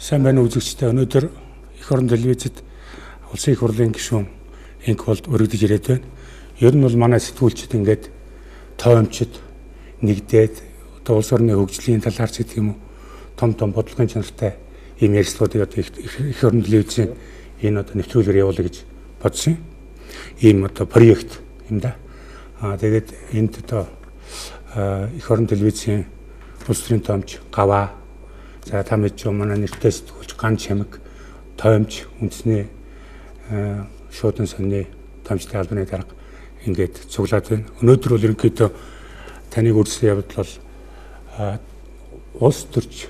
Сайн байна уу үзэгчдээ. Өнөөдөр Эх орон телевизэд Улсын их хурлын гишүүн Энхболд өргөдөж ирээд байна. Ер нь бол манай сэтгүүлчид ингээд тоомчд нэгдээд одоо улс орны хөгжлийн талаар ч гэдэг юм уу том том бодлогын чанартай ийм ярилцлагуудыг одоо Эх орон телевизийн энэ одоо нэвтрүүлгээр явуулъя гэж бодсон. Ийм одоо проект юм да. Аа тэгээд энд одоо Эх орон телевизийн улс төрийн тоомч Гаваа, за та мэдж манай нэртэй сэтгүүлч Ган Чамиг, тоомч үндэсний шуудан сонины тоомчдын албаны дарга ингээд цуглаад байна. Өнөөдөр бол ерөнхийдөө таныг үрсэн явдал бол улс төрч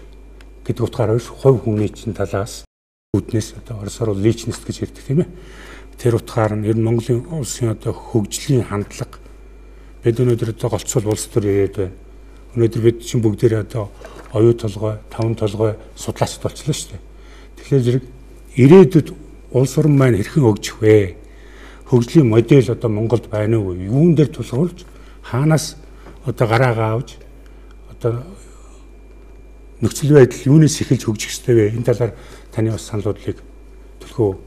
гэдэг утгаараа биш, хувь хүний чинь талаас үүднээс одоо оросоор личность гэж ярьдаг тийм ээ. Тэр утгаар нь ер нь Монголын улсын одоо хөгжлийн хандлага бид өнөөдөр одоо голцол улс төр яриад байна. Өнөөдөр бид чинь бүгдээрээ одоо оюу толгой, таван толгой судлаачд болчихлоо шүү дээ. Тэгэхээр зэрэг ирээдүйд улс орн маань хэрхэн хөгжих вэ? Хөгжлийн модель одоо Монголд байна уу? Юун дээр тулгуурлаж хаанаас одоо гараагаа авч одоо нөхцөл байдал юунаас эхэлж хөгжих ёстой вэ? Энэ талаар таны бас санал бодлыг төлхөө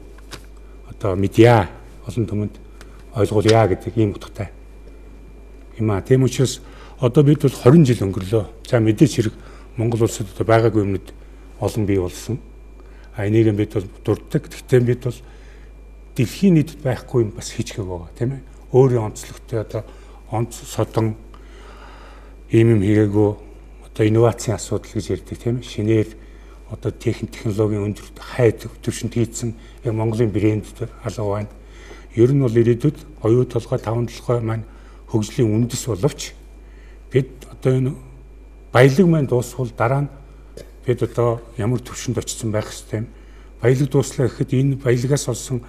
одоо мэдье, олон түмэнд ойлгуулъя гэдэг ийм утгатай юм аа. Тийм учраас одоо бид бол 20 жил өнгөрлөө. За мэдээч хэрэг Монгол улсад одоо байгаагүй юмнууд олон бий болсон. А энийг бид бол дурддаг. Гэхдээ бид бол дэлхийн нийтэд байхгүй юм бас хийж гэв байгаа тийм ээ. Өөрийн онцлогтой одоо онц содон ийм юм хийгээгүй одоо инновацийн асуудал гэж ярьдаг тийм ээ. Шинээр одоо технологийн өндөр хайд төвшөнд хийцэн яг Монголын брэнд алга байна. Ер нь бол ирээдүйд оюу толгой, таван толгой маань хөгжлийн үндэс боловч бид одоо энэ баялаг маань дуусвал дараа нь бид одоо ямар төвшөнд очсон байх ёстой юм. Баялаг дууслаа гэхэд энэ баялагаас олсон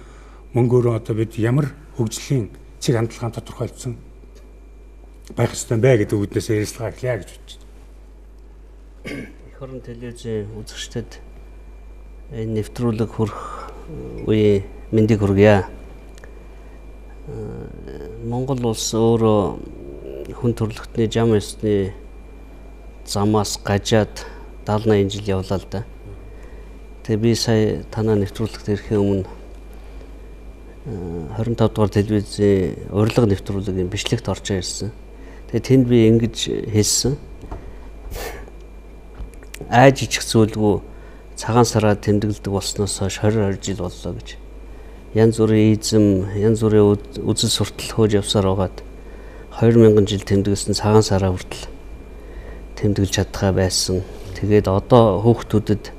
мөнгөөрөө одоо бид ямар хөгжлийн цэг хандлагаа тодорхойлсон байх ёстой юм бэ гэдэг үүднээс ярилцлага эхлэе гэж бодож байна. Эх орон телевизийн үзэгчдэд энэ нэвтрүүлэг хүрэх үеийн мэндийг хүргье. Монгол улс өөрөө хүн төрөлхтний жам ёсны замаас гажаад 70 80 жил явлаа л да. Тэгээ би сая танаа нэвтрүүлэгт ирэхийн өмнө 25 дугаар телевизийн урилга нэвтрүүлгийн бичлэгт орж ирсэн. Тэгээ тэнд би ингэж хэлсэн. Айж ичих зүйлгүй цагаан сараа тэмдэглэдэг болсноос хойш 20 20 жил боллоо гэж. Янз бүрийн изм, янз бүрийн үзэл суртал хөөж явсаар байгаад 2000 жил тэмдэглэсэн цагаан сараа хүртэл тэмдэглэж чадхаа байсан. Тэгээд одоо хүүхдүүдэд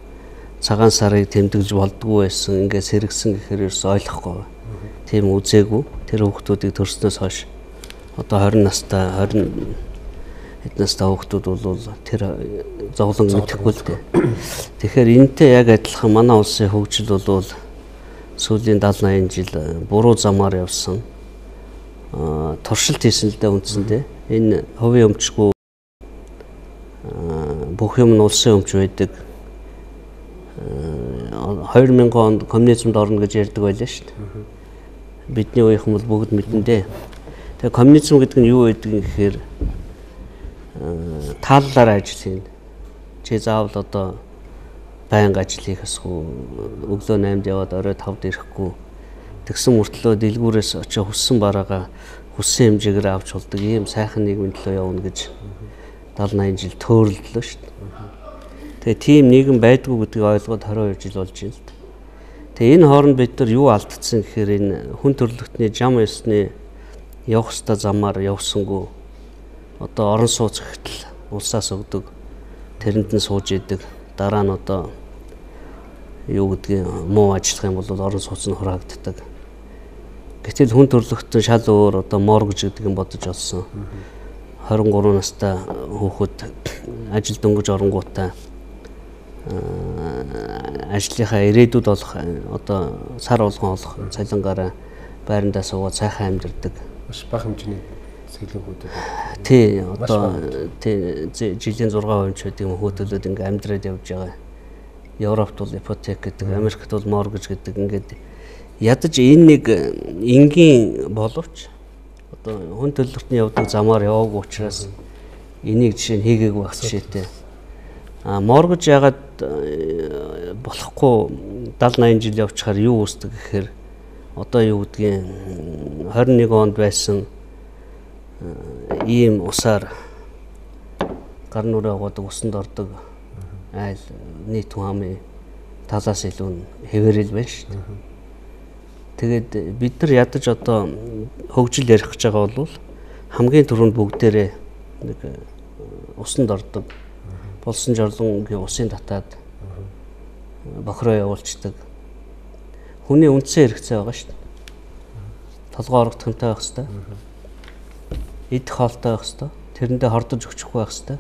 цагаан сарыг тэмдэглэж болдгоо байсан. Ингээд сэргсэн гэхээр ерөөс ойлгохгүй. Тийм үзээгүй. Тэр хүүхдүүдийг төрснөөс хойш одоо 20 настай 20 хэд настай хүүхдүүд бол тэр зовлон мэдэхгүй л дээ. Тэгэхээр энэтэй яг адилхан манай улсын хөгжил бол сүүлийн 70 80 жил буруу замаар явсан. Туршилт хийсэн л дээ үндсэндээ. Энэ хувийн өмчгүй бүх юм нь улсын өмч байдаг. 2000 онд коммунизмд орно гэж ярьдаг байлаа шүү дээ. Бидний үеийнхэн бол бүгд мэднэ дээ. Тэгээ коммунизм гэдэг нь юу байдаг юм гэхээр тааллаараа ажил хийнэ. Чи заавал одоо байнга ажил хийх ёсгүй, өглөө 8-д яваад орой 5-д ирэхгүй. Тэгсэн мөртлөө дэлгүүрээс очиж хүссэн бараагаа хүссэн хэмжээгээр авч болдог ийм сайхан нийгмийн төлөө явна гэж 70 80 жил төөрөлдлөө шүү дээ. Тэгээ тийм нийгэм байдгүй гэдгийг ойлгоод 22 жил болж байна л да. Тэгээ энэ хооронд бид нар юу алдсан гэхээр энэ хүн төрөлхтний жам ёсны явах ёстой замаар явсангүй. Одоо орон сууц гэхтэл улсаас өгдөг, тэрэнд нь сууж идэг. Дараа нь одоо юу гэдгийг муу ажиллах юм бол орон сууц нь хураагддаг. Гэтэл хүн төрөлхтөн шал өөр одоо моргж гэдэг юм бодож олсон. 23 настай хүүхэд ажил дөнгөж оронгуудаа ажлынхаа ирээдүйд олох одоо сар болгон олох цалингаараа байрандаа суугаад сайхан амьдардаг. Маш бага хэмжээний цалингуудад. Тий, одоо тий жилийн 6% ч байдаг юм хүүхдүүд ингээ амьдраад явж байгаа. Европт бол ипотек гэдэг, Америкт бол моргэж гэдэг ингээд ядаж энэ нэг энгийн боловч одоо хүн төлөвлөлтний явдаг замаар яваагүй учраас энийг жишээ нь хийгээгүй байх жишээтэй. А моргэж ягаад Болохгүй 70 80 жил явчихаар юу үүсдэг гэхээр одоо юу гэдгийг 21 онд байсан ийм усаар гар нүрээ угаадаг, усанд ордог айл нийт хүн амын талаас илүү хэвээрэл байна шүү дээ. Тэгээд бид нар ядаж одоо хөгжил ярих гэж байгаа бол хамгийн түрүүнд бүгдээрээ нэг усанд ордог, болсон жорлонгийн усын татаад бохроо явуулцдаг. Хүний үндсэн хэрэгцээ байгаа шүү дээ. Толгой орогдох юмтай байх хэрэгтэй. Идэх хоолтой байх хэрэгтэй. Тэрэндээ хордож өгчихгүй байх хэрэгтэй.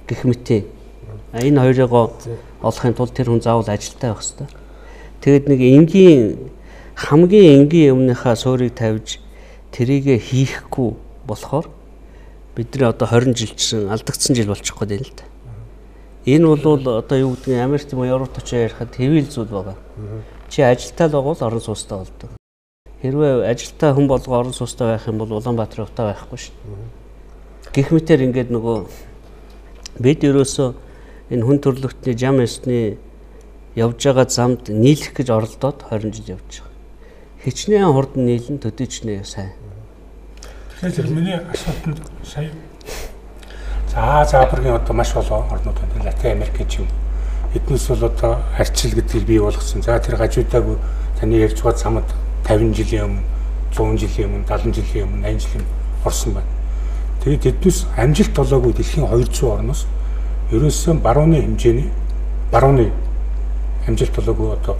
Гэх мэтийн. Энэ хоёрыг олохын тулд тэр хүн заавал ажилтай байх хэрэгтэй. Тэгээд нэг энгийн хамгийн энгийн юмныхаа суурийг тавьж тэрийгэ хийхгүй болохоор бидний одоо 20 жилчсэн алдагдсан жил болчих гээд байна л да. Энэ бол одоо юу гэдгийг Америкт юм уу Европт очиж ярихад хэвийн зүйл байгаа. Чи ажилтаа л байгуул орон сууцтай болдог. Хэрвээ ажилтаа хүн болго орон сууцтай байх юм бол Улаанбаатарын утаа байхгүй шүү дээ. Гэх мэтэр ингээд нөгөө бид ерөөсөө энэ хүн төрлөختний жам ёсны явж байгаа замд нийлэх гэж оролдоод 20 жил явж байгаа. Хичнээн хурдан нийлэн төдийчнээ сайн. Тэгэхээр миний асуултанд сая за Азийн одоо маш олон орнууд байна. Латин Америк ч юм. Эднээс бол одоо арчил гэдгийг бий болгосон. За тэр гажуудаагүй таны ярьж байгаа замд 50 жилийн өмнө, 100 жилийн өмнө, 70 жилийн өмнө, 80 жилийн орсон байна. Тэгээд эднээс амжилт толоогүй дэлхийн 200 орноос ерөөсөө барууны хэмжээний барууны амжилт толоогүй одоо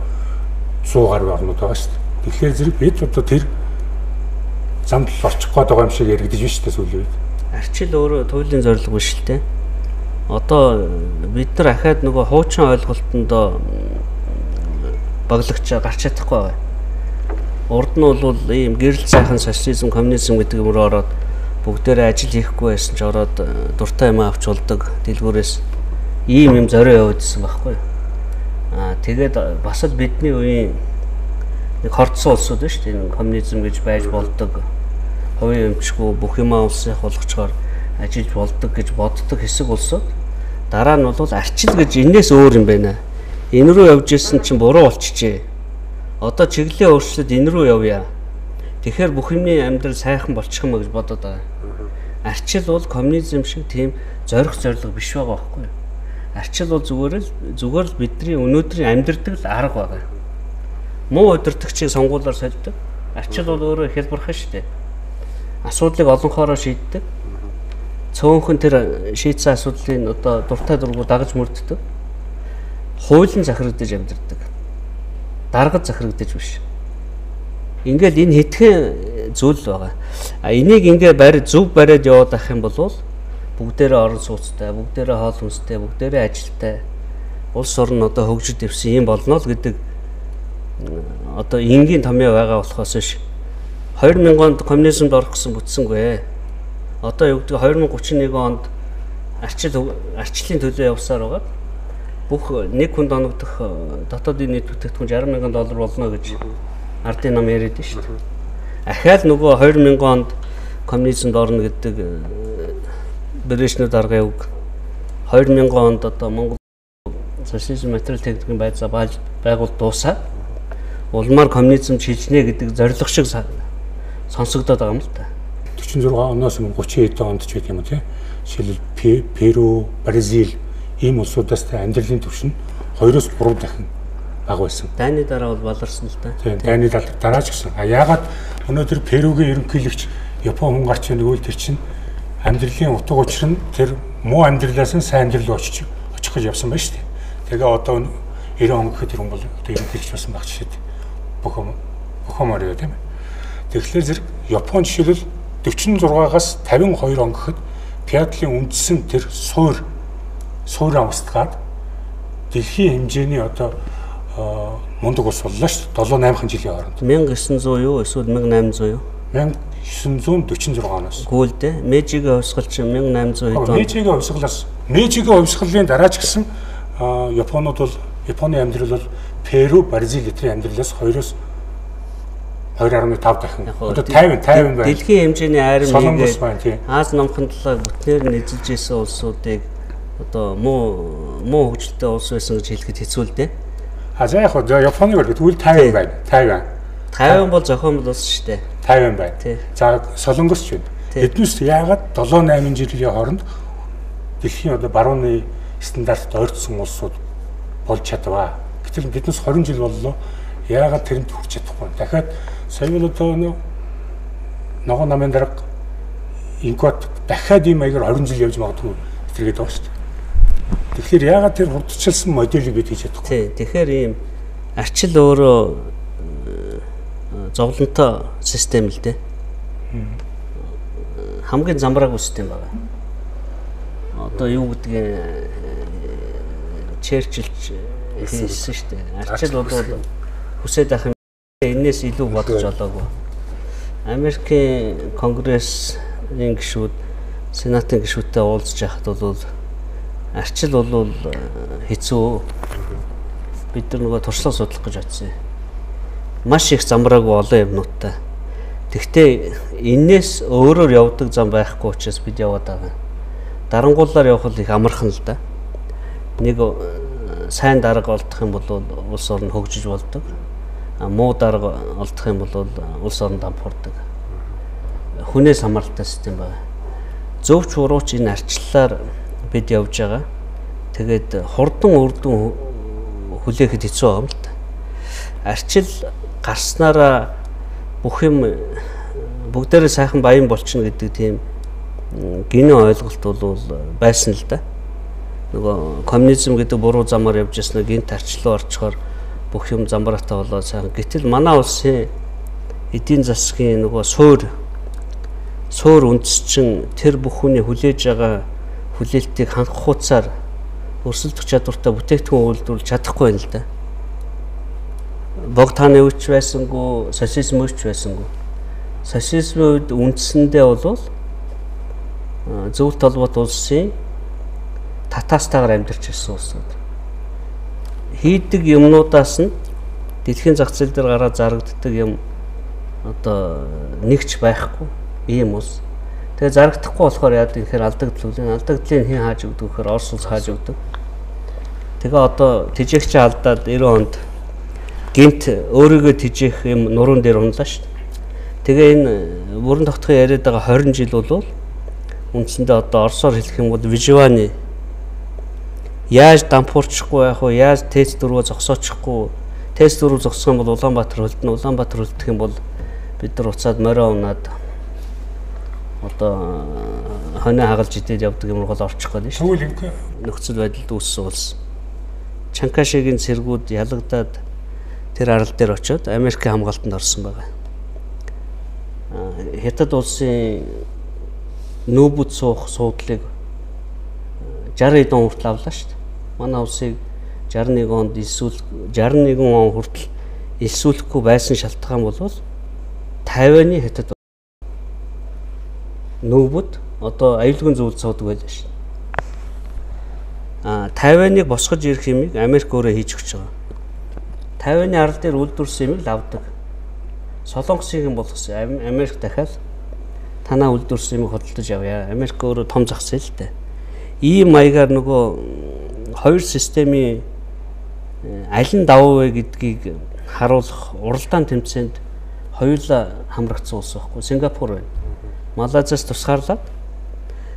100 гаруй орнууд байгаа шүү дээ. Тэгэхээр зэрэг бид одоо тэр замд л очих гээд байгаа юм шиг яригдэж байна шүү дээ сүүлийн үед. Арчил өөрөө туйлын зорилго биш л дээ. Одоо бид нар ахаад нөгөө хуучин ойлголтондоо баглагч гарч чадахгүй байгаа. Урд нь бол ийм гэрэл сайхан социализм, коммунизм гэдэг юм руу ороод бүгдээрээ ажил хийхгүй байсан ч ороод дуртай юм авч болдог дэлгүүрээс ийм юм зорио явуулсан байхгүй. Аа тэгээд бас л бидний үеийн нэг хорцсон улсууд байна шүү дээ. Энэ коммунизм гэж байж болдог. Хувийн өмчгүй бүх юмаа улсынх болгочоор ажиллаж болдог гэж боддог хэсэг улсууд дараа нь бол арчил гэж энээс өөр юм байна. Энэ рүү явж исэн чинь буруу болчихжээ. Одоо чиглэлээ өөрчлөөд энэ рүү явъя. Тэгэхээр бүх юмны амьдрал сайхан болчих юм а гэж бодоод байгаа. Арчил бол коммунизм шиг тийм зорих зорилго биш байгаа байхгүй юу? Арчил бол зүгээр л бидний өнөөдрийн амьдрдаг л арга байгаа. Муу удирдагчийг сонгуулиар сольдог. Арчил бол өөрөө хялбархан шүү дээ. Асуудлыг олонхоороо шийддэг. Цөөнхөн тэр шийдсэн асуудлыг одоо дуртай дургу дагаж мөрддөг. Хуулийн захирагдаж амьдардаг. Даргад захирагдаж биш. Ингээл энэ хэдхэн зүйл байгаа. А энийг ингээ барь зөв бариад яваад ах юм бол бүгдээрээ орон сууцтай, бүгдээрээ хоол хүнстэй, бүгдээрээ ажилтай улс орн одоо хөгжиж дэвсэн юм болно л гэдэг одоо энгийн томьёо байгаа болохоос биш 2000 онд коммунизмд орох гэсэн бүтсэнгүй. Одоо юу гэдэг 2031 онд арчлын төлөө явсаар байгаад бүх нэг хүнд оногдох дотоодын нийт бүтээгдэхүүн 60,000 доллар болно гэж ардын нам яриад шүү дээ. Ахаал нөгөө 2000 онд коммунизмд орно гэдэг Брежнев даргын үг 2000 онд одоо Монгол социализм материал техникийн байдлаа байгуул дуусаад улмаар коммунизм шилжнэ гэдэг зорилго шиг сонсогдоод байгаа юм л та. 46 оноос өмнө 30 хэдэн онд ч гэдэг юм уу тий. Жишээлбэл Перу, Бразил ийм улсуудаас та амьдралын түвшин 2-3 дахин бага байсан. Дайны дараа бол баларсан л да. Тийм, дайны дараа ч гэсэн. А яагаад өнөөдөр Перугийн ерөнхийлөгч Япон хүн гарч ирнэ гэвэл тэр чинь амьдралын утга учир нь тэр муу амьдралаас нь сайн амьдрал руу очих гэж явсан байна шүү дээ. Тэгээ одоо 90 он гэхэд тэр хүн бол одоо ерөнхийлөгч болсон байх жишээд бөхөмөр юу тийм ээ. Тэгэхээр зэрэг Япон жишээлбэл 46-аас 52 он гэхэд Пиатлын үндсэн тэр суур устгаад дэлхийн хэмжээний одоо мундаг улс боллоо шүү дээ. 7 8 жилийн хооронд. 1900 юу эсвэл 1800 юу? 1946 оноос. Гүйл дээ. Мэйжигийн хувьсгал чинь 1800 хэд он. Мэйжигийн хувьсгалаас Мэйжигийн хувьсгалын дараа ч гэсэн Японууд бол Японы амьдрал бол Перу, Бразил эдний амьдралаас 2-2.5 дахин. Одоо 50 байна. Дэлхийн хэмжээний айрам хийгээд Аз номхон талаар бүтнээр нь эзэлж исэн улсуудыг одоо муу хөгжилтэй улс байсан гэж хэлэхэд хэцүү л дээ. А за яг хөө Японыг бол тэгвэл Тайван байна. Тайван. Тайван бол зохиомл улс шүү дээ. Тайван байна. За Солонгос ч байна. Эднээс яагаад 7 8 жилийн хооронд дэлхийн одоо барууны стандартад ойртсон улсууд болж чадваа. Гэтэл биднес 20 жил боллоо. Яагаад тэрэнд хүрч чадахгүй. Дахиад сая бол одоо ногоон намын дарга Инкот дахиад ийм маягаар 20 жил явж магадгүй тэргээд байгаа шүү дээ. Тэгэхээр яагаад тэр хурдчилсан моделийг бид хийж чадахгүй? Тий. Тэгэхээр ийм арчил өөрөө зовлонтой систем л дээ. Хамгийн замбраагүй систем байна. Одоо юу гэдгийг Черчилль хэлсэн шүү дээ. Арчил бол хүсээд байх юм энээс илүү бодож олоогүй. Америкийн Конгрессийн гишүүд, Сенатын гишүүдтэй уулзж байхад бол арчил бол хэцүү. Бид нар нөгөө туршлага судлах гэж очсон. Маш их замбраагүй олон юмнуудтай. Тэгвэл энээс өөрөөр явдаг зам байхгүй учраас бид яваад байгаа. Дарангууллаар явах бол их амархан л да. Нэг сайн дарга олдох юм бол улс орн хөгжиж болдог. Муу дарга олдох юм бол улс орн дампуурдаг. Хүнээс хамааралтай систем байна. Зөвч бурууч энэ арчлалаар бид явж байгаа. Тэгээд хурдан үр дүн хүлээхэд хэцүү байгаа юм л та. Арчил гарснараа бүх юм бүгдээрээ сайхан баян болчихно гэдэг тийм гинэн ойлголт бол байсан л да. Нөгөө коммунизм гэдэг буруу замаар явж ирсэн гинт арчлуу орчхоор бүх юм замбраатай болоод сайхан. Гэтэл манай улсын эдийн засгийн нөгөө суур үндэс чинь тэр бүх хүний хүлээж байгаа хүлээлтийг хангах хууцаар өрсөлдөх чадвартай бүтээгдэхүүн үйлдвэрлэж чадахгүй юм л да. Богдааны үеч байсангүй, социализм үеч байсангүй. Социализмын үед үндсэндээ бол зөвлөлт холбоот улсын татаастайгаар амьдарч ирсэн улсууд. Хийдэг юмнуудаас нь дэлхийн зах зээл дээр гараад зарагддаг юм одоо нэгч байхгүй ийм улс. Тэгээ зарагдахгүй болохоор яадаг гэхээр алдагдал үлэн. Алдагдлыг хэн хааж өгдөг гэхээр Орос улс хааж өгдөг. Тэгээ одоо тэжээгчээ алдаад 90 онд гинт өөрийгөө тэжээх юм нуруунд дээр унлаа шүү дээ. Тэгээ энэ бүрэн тогтхын яриад байгаа 20 жил бол үндсэндээ одоо Оросоор хэлэх юм бол виживаны яаж дампуурчихгүй байх вэ? Яаж ТЭЦ 4-өө зогсоочихгүй? ТЭЦ 4 зогсох юм бол Улаанбаатар хөлдөнө, Улаанбаатар хөлдөх юм бол бид нар уцаад морио унаад одоо хонио хагалж идээд явдаг юм руу орчих гээд шүү дээ. Нөхцөл байдалд үүссэн улс. Чанкашигийн цэргүүд ялагдаад тэр арал дээр очиод Америкийн хамгаалтанд орсон байгаа. Хятад улсын нүүбэд суух суудлыг 60 он хүртэл авлаа шүү дээ. Манай улсыг 61 онд элсүүл 61 он хүртэл элсүүлэхгүй байсан шалтгаан бол Тайваны хятад нүүбэд одоо аюулгүй зүйл цуудаг байлаа шүү дээ. Тайваныг босгож ирэх юмыг Америк өөрөө хийж өгч байгаа. Тайваны арал дээр үйлдвэрлэсэн юмыг л авдаг. Солонгосыг юм болгосон. Америк дахиад танаа үйлдвэрлэсэн юмыг худалдаж авъя. Америк өөрөө том зах зээлтэй. Ийм маягаар нөгөө хоёр системийн аль нь давуу вэ гэдгийг харуулах уралдаан тэмцээнд хоёулаа хамрагдсан улс байхгүй. Сингапур байна. Малайзаас тусгаарлаад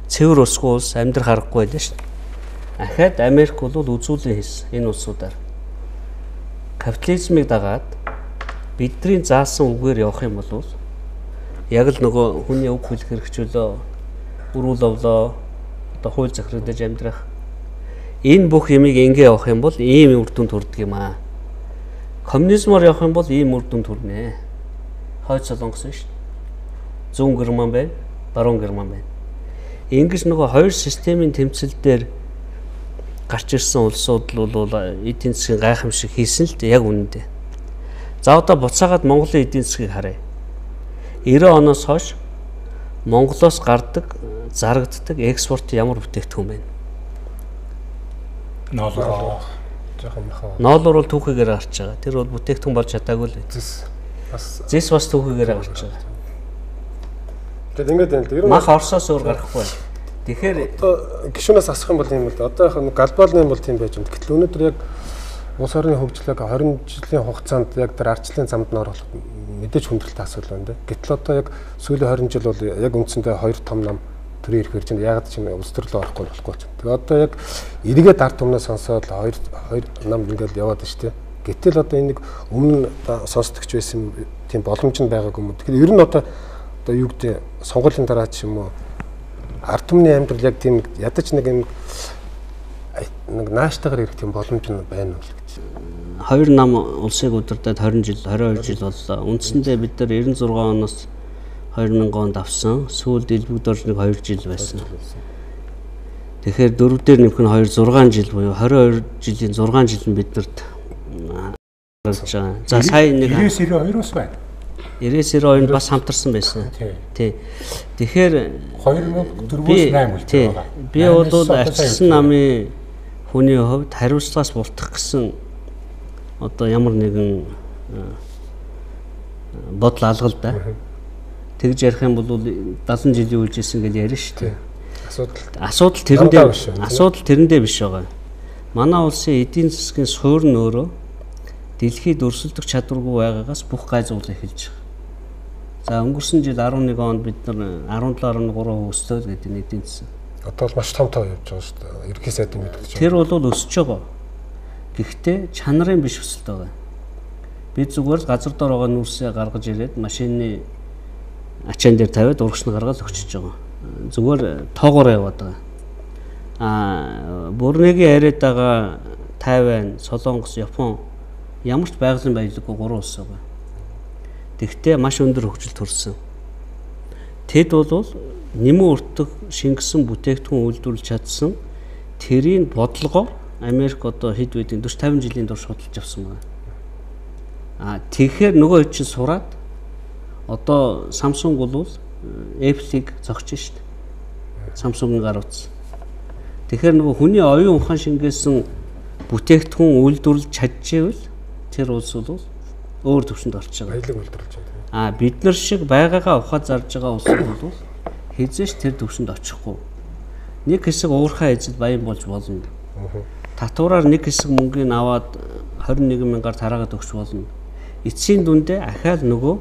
цэвэр усгүй улс амьдрах аргагүй байлаа шүү дээ. Ахаад Америк бол үзүүлэн хийсэн энэ улсуудаар. Капитализмыг дагаад бидний заасан үгээр явах юм бол яг л нөгөө хүний үг хэлэх хэрэгжүүлөө, өрүүл овлоо, одоо хууль захирагдаж амьдрах энэ бүх юмыг ингэ явах юм бол ийм үр дүнд хүрдэг юм аа. Коммунизмоор явах юм бол ийм үр дүнд хүрнэ. Хойд Солонгос шүү дээ. Зүүн Герман байна, Баруун Герман байна. Ингэж нөгөө хоёр системийн тэмцэл дээр гарч ирсэн улсууд л бол эдийн засгийн гайхамшиг хийсэн л дээ яг үнэндээ. За одоо буцаагаад Монголын эдийн засгийг харъя. 90 оноос хойш Монголоос гардаг, зарагддаг экспорт ямар бүтээгдэхүүн бэ? Ноолуур. Ноолуур бол түүхийгээр гарч байгаа. Тэр бол бүтээгдэхүүн болж чадаагүй л. Зэс бас түүхийгээр гарч байгаа. Тэгээд ингээд байна л да. Мах Оросоос өөр гарахгүй байна. Тэгэхээр одоо гишүүнээс асах юм бол юм л да. Одоо яг глобалны юм бол тийм байж байна. Гэтэл өнөөдөр яг Улс орны хөгжлөг 20 жилийн хугацаанд яг тэр ардчлалын замд нь оруулах мэдээж хүндрэлтэй асуудал байна дээ. Гэтэл одоо яг сүүлийн 20 жил бол яг үндсэндээ хоёр том нам төрийн эрх барьж байна. Яг ч юм улс төрлөө орохгүй болохгүй ч. Тэгээ одоо яг эргээд ард түмнээ сонсоод хоёр нам ингээл яваад шүү дээ. Гэтэл одоо энэ нэг өмнө сонсдогч байсан тийм боломж нь байгаагүй юм. Тэгэхээр ер нь одоо юу гэдэг сонгуулийн дараа ч юм уу ард түмний амьдрал яг тийм ядаж нэг юм нэг нааштайгаар ирэх тийм боломж нь байна уу гэж. Хоёр нам улсыг удирдаад 20 жил 22 жил боллоо. Үндсэндээ бид нар 96 оноос 2000 онд авсан. Сүүлд элбэгд орж нэг 2 жил байсан. Тэгэхээр дөрөв дээр нэмэх нь 2 6 жил буюу 22 жилийн 6 жил нь биднэрт гарч байгаа. За сая нэг 99-92-оос байна. 99-92 бас хамтарсан байсан. Тий. Тэгэхээр 2004-өөс 8 үлдээ байгаа. Би бол арчилсан намын хүний хувьд хариуцлагаас бултах гэсэн одоо ямар нэгэн бодол алга л да. Тэгж ярих юм бол 70 жилийн үйлжсэн гэж ярина шүү дээ. Асуудал тэрэндээ биш байгаа. Манай улсын эдийн засгийн суурь нь өөрөө дэлхийд өрсөлдөх чадваргүй байгаагаас бүх гай зуул эхэлж байгаа. За өнгөрсөн жил 11 онд бид нар 17.3% өсөлт гэдэг нь эдийн засаг. Одоо бол маш том тоо явж байгаа шүү дээ. Ерөнхий сайдын мэдүүлж байгаа. Тэр бол өсөж байгаа. Гэхдээ чанарын биш өсөлт байгаа. Бид зүгээр л газар дор байгаа нүүрсээ гаргаж ирээд машины ачаан дээр тавиад урагш нь гаргаад өгчөж байгаа. Зүгээр тоогоор яваад байгаа. Аа Бүрнегийн яриад байгаа Тайван, Солонгос, Япон ямар ч байгалийн баялаггүй гурван улс байгаа. Тэгвэл маш өндөр хөгжил төрсөн. Тэд бол нэмэн өртөг шингэсэн бүтээгдэхүүн үйлдвэрлэж чадсан. Тэрийн бодлогоор Америк одоо хэд байдгийг 40 50 жилийн турш судалж авсан байна. А тэгэхээр нөгөө чинь сураад одоо Samsung бол Apple-ийг зогсож шít. Samsung-ын гар утас. Тэгэхээр нөгөө хүний оюун ухаан шингээсэн бүтээгдэхүүн үйлдвэрлэж чадчихвэл тэр улс бол өөр төвшөнд орж байгаа. Баялаг үйлдвэрлэж байна. А бид нар шиг байгаагаа ухаа зарж байгаа улс бол хэзээ ч тэр төвшөнд очихгүй. Нэг хэсэг уурхай эзэд баян болж болно. Татвараар нэг хэсэг мөнгийг аваад 21 мянгаар тараагаад өгч болно. Эцсийн дүндээ ахаал нөгөө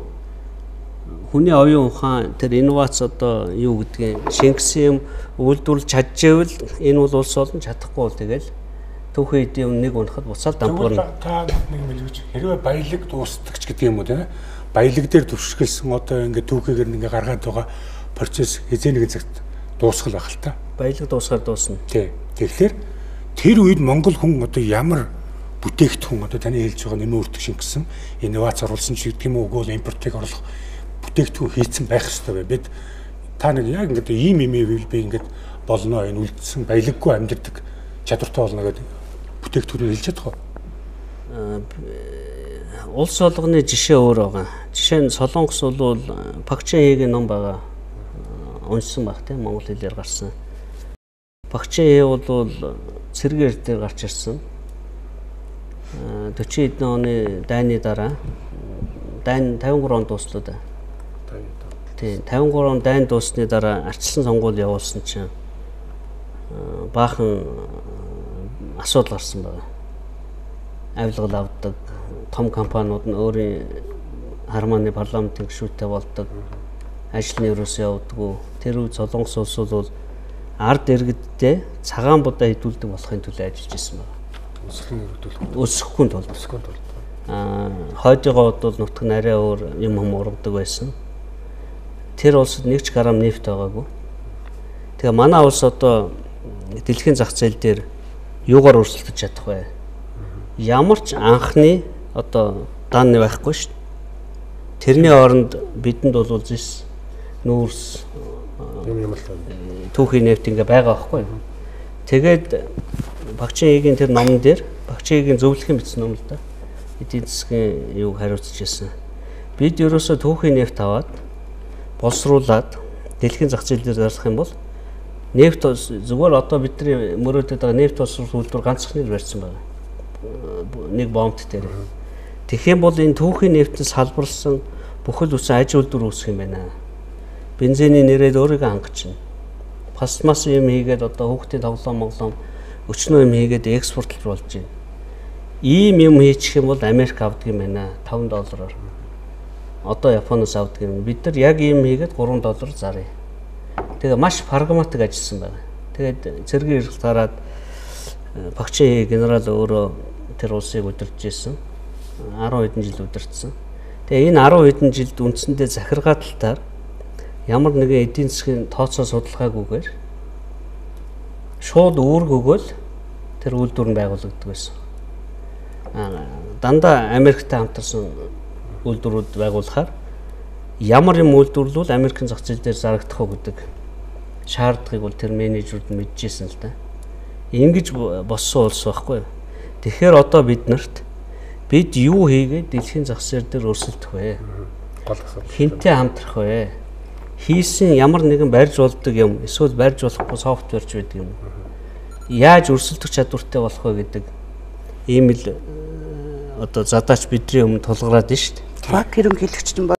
хүний оюун ухаан тэр инновац одоо юу гэдгийг шингэсэн юм үйлдвэрлэж чадчихвэл энэ бол улс болно, чадахгүй бол тэгэл түүхэн эдийн юм нэг унахад буцаал дампуурна. Та нэг мэлгэж хэрвээ баялаг дуустдаг ч гэдэг юм уу тийм баялаг дээр төвшгэлсэн одоо ингээд түүхийгээр ингээ гаргаад байгаа процесс хэзээ нэгэн цагт дуусгал байх л та. Баялаг дуусгаар дуусна. Тий. Тэгэхээр тэр үед монгол хүн одоо ямар бүтээгдэхүүн одоо таны хэлж байгаа нэмэн өртөг шингэсэн инновац оруулсан ч гэдэг юм уу үгүй бол импортыг оруулах бүтээгдэхүүн хийцэн байх ёстой бай. Бид та нэг яг ингээд ийм юм би ингээд болно энэ үлдсэн баялаггүй амьдардаг чадвартай болно гэдэг бүтээгдэхүүнээр хэлж чадах уу? Улс болгоны жишээ өөр байгаа. Жишээ нь Солонгос бол Пакчан-Хэгийн ном байгаа. Уншсан байх тийм монгол хэлээр гарсан. Пакчан-Хэ бол цэргээр дээр гарч ирсэн. 40 хэдэн оны дайны дараа дайн 53 онд дууслаа да. Тийм 53 он дайн дууссаны дараа арчилсан сонгуул явуулсан чинь баахан асуудал гарсан байна. Авилгал авдаг том компаниуд нь өөрийн хармааны парламентын гишүүнтэй болдог. Ажил нь ерөөсөө явдаггүй. Тэр үед Солонгос улс бол ард иргэдтэй цагаан будаа хэдүүлдэг болохын төлөө ажиллаж исэн байна. Өсөлтийг өргөдүүлэх. Өсөхгүй тулд. Өсөхгүй тулд. Хойдогоо бол нутг нь арай өөр юм хүм ургадаг байсан. Тэр улсад нэг ч грамм нефть байгаагүй. Тэгээ манай улс одоо дэлхийн зах зээл дээр юугаар өрсөлдөж чадах вэ? Ямар ч анхны одоо дан байхгүй шүү дээ. Тэрний оронд бидэнд бол зэс, нүүрс, юм л түүхийн нефть ингээ байгаа байхгүй юу? Тэгээд Багчин-Хэгийн тэр номон дээр Багчин-Хэгийн зөвлөхийн бичсэн ном л да. Эдийн засгийн юуг хариуцж ирсэн. Бид ерөөсөө түүхийн нефть аваад боловсруулад дэлхийн зах зээл дээр зарлах юм бол нефть зүгээр одоо бидний мөрөөдөд байгаа нефть боловсруулах үйлдвэр ганцхан барьсан байна. Нэг бомбт дээр. Тэгэх юм бол энэ түүхийн нефтээс салбарлсан бүхэл үсэн аж үйлдвэр үүсэх юм байна. Бензиний нэрээд өөрийгөө хангаж чинь. Пластмасс юм хийгээд одоо хүүхдийн тоглоом моглоом өчнөө юм хийгээд экспортлж болж байна. Ийм юм хийчих юм бол Америк авдаг юм байна 5 доллараар. Одоо Японоос авдаг юм. Бид нар яг ийм хийгээд 3 доллар заръя. Тэгээ маш прагматик ажилласан байна. Тэгээд цэргийн эргэлт гараад Багчин генерал өөрөө тэр улсыг удирдах байсан. 10 хэдэн жил удирдсан. Тэгээ энэ 10 хэдэн жилд үндсэндээ захиргаа талтаар ямар нэгэн эдийн засгийн тооцоо судалгаагүйгээр шууд үүрэг өгөөл тэр үйлдвэр нь байгуулагддаг байсан. Дандаа Америктэй хамтарсан үйлдвэрүүд байгуулахаар ямар юм үйлдвэрлүүл Америкийн зах зээл дээр зарагдах уу гэдэг шаардлагыг бол тэр менежерүүд нь мэдчихсэн л да. Ингэж боссон улс байхгүй юу? Тэгэхээр одоо бид нарт бид юу хийгээд дэлхийн зах зээл дээр өрсөлдөх вэ? Гол асуудал. Хинтээ хамтрах вэ? Хийсэн ямар нэгэн барьж болдог юм эсвэл барьж болохгүй софтвер ч байдаг юм. Яаж өрсөлдөх чадвартай болох вэ гэдэг ийм л одоо задач бидний өмнө тулгараад байна шүү дээ. Банк ерөнхийлөгч нь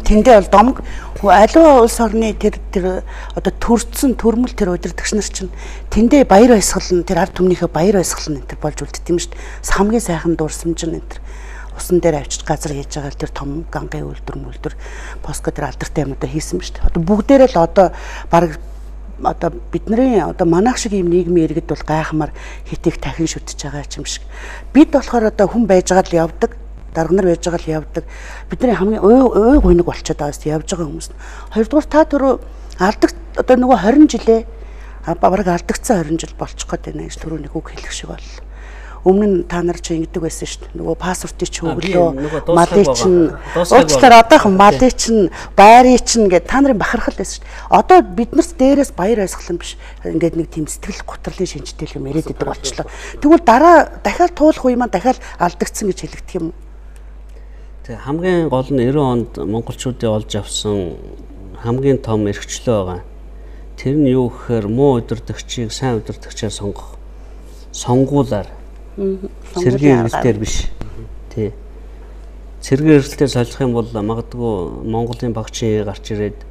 тэндээ бол домог аливаа улс орны тэр одоо төрцөн төрмөл тэр удирдагч нар чинь тэндээ баяр баясгал нь тэр ард түмнийхээ баяр баясгал нь энэ тэр болж үлддэг юм шүү дээ. Хамгийн сайхан дурсамж нь энэ тэр усан дээр авчиж газар хийж байгаа тэр том гангийн үйлдвэр Поско тэр алдартай юмудаа хийсэн ба шүү дээ. Одоо бүгдээрээ л одоо баг одоо бидний одоо манайх шиг ийм нийгмийн иргэд бол гайхмаар хит их дахин шүтэж байгаа юм шиг. Бид болохоор одоо хүн байж байгаа л явдаг, дарга нар байж байгаа л явдаг. Бидний хамгийн уй гуниг болчиход байгаа юм явж байгаа хүмүүс. Хоёрдугаар та түрүү алдаг одоо нөгөө 20 жилээ бараг алдагдсан 20 жил болчих гээд байна гэж түрүү нэг үг хэлэх шиг боллоо. Өмнө нь та нар чи ингэдэг байсан шүү дээ. Нөгөө паспортыг чи өглөө, малыг чинь уучлаарай одоохон малыг чинь, байрыг чинь гэд та нарын бахархал байсан шүү дээ. Одоо биднэрт дээрээс баяр баясгалан биш. Ингээд нэг тийм сэтгэл гутралын шинжтэй юм яриад идэг болчлоо. Тэгвэл дараа дахиад туулах үе маань дахиад алдагдсан гэж хэлэгдэх юм. Тэг хамгийн гол нь 90 онд монголчуудын олж авсан хамгийн том эрхчлөө байгаа. Тэр нь юу гэхээр муу удирдагчийг сайн удирдагчаар сонгох. Сонгуулаар цэргийн эргэлтээр биш. Тий. Цэргийн эргэлтээр солих юм бол магадгүй Монголын багчин гарч ирээд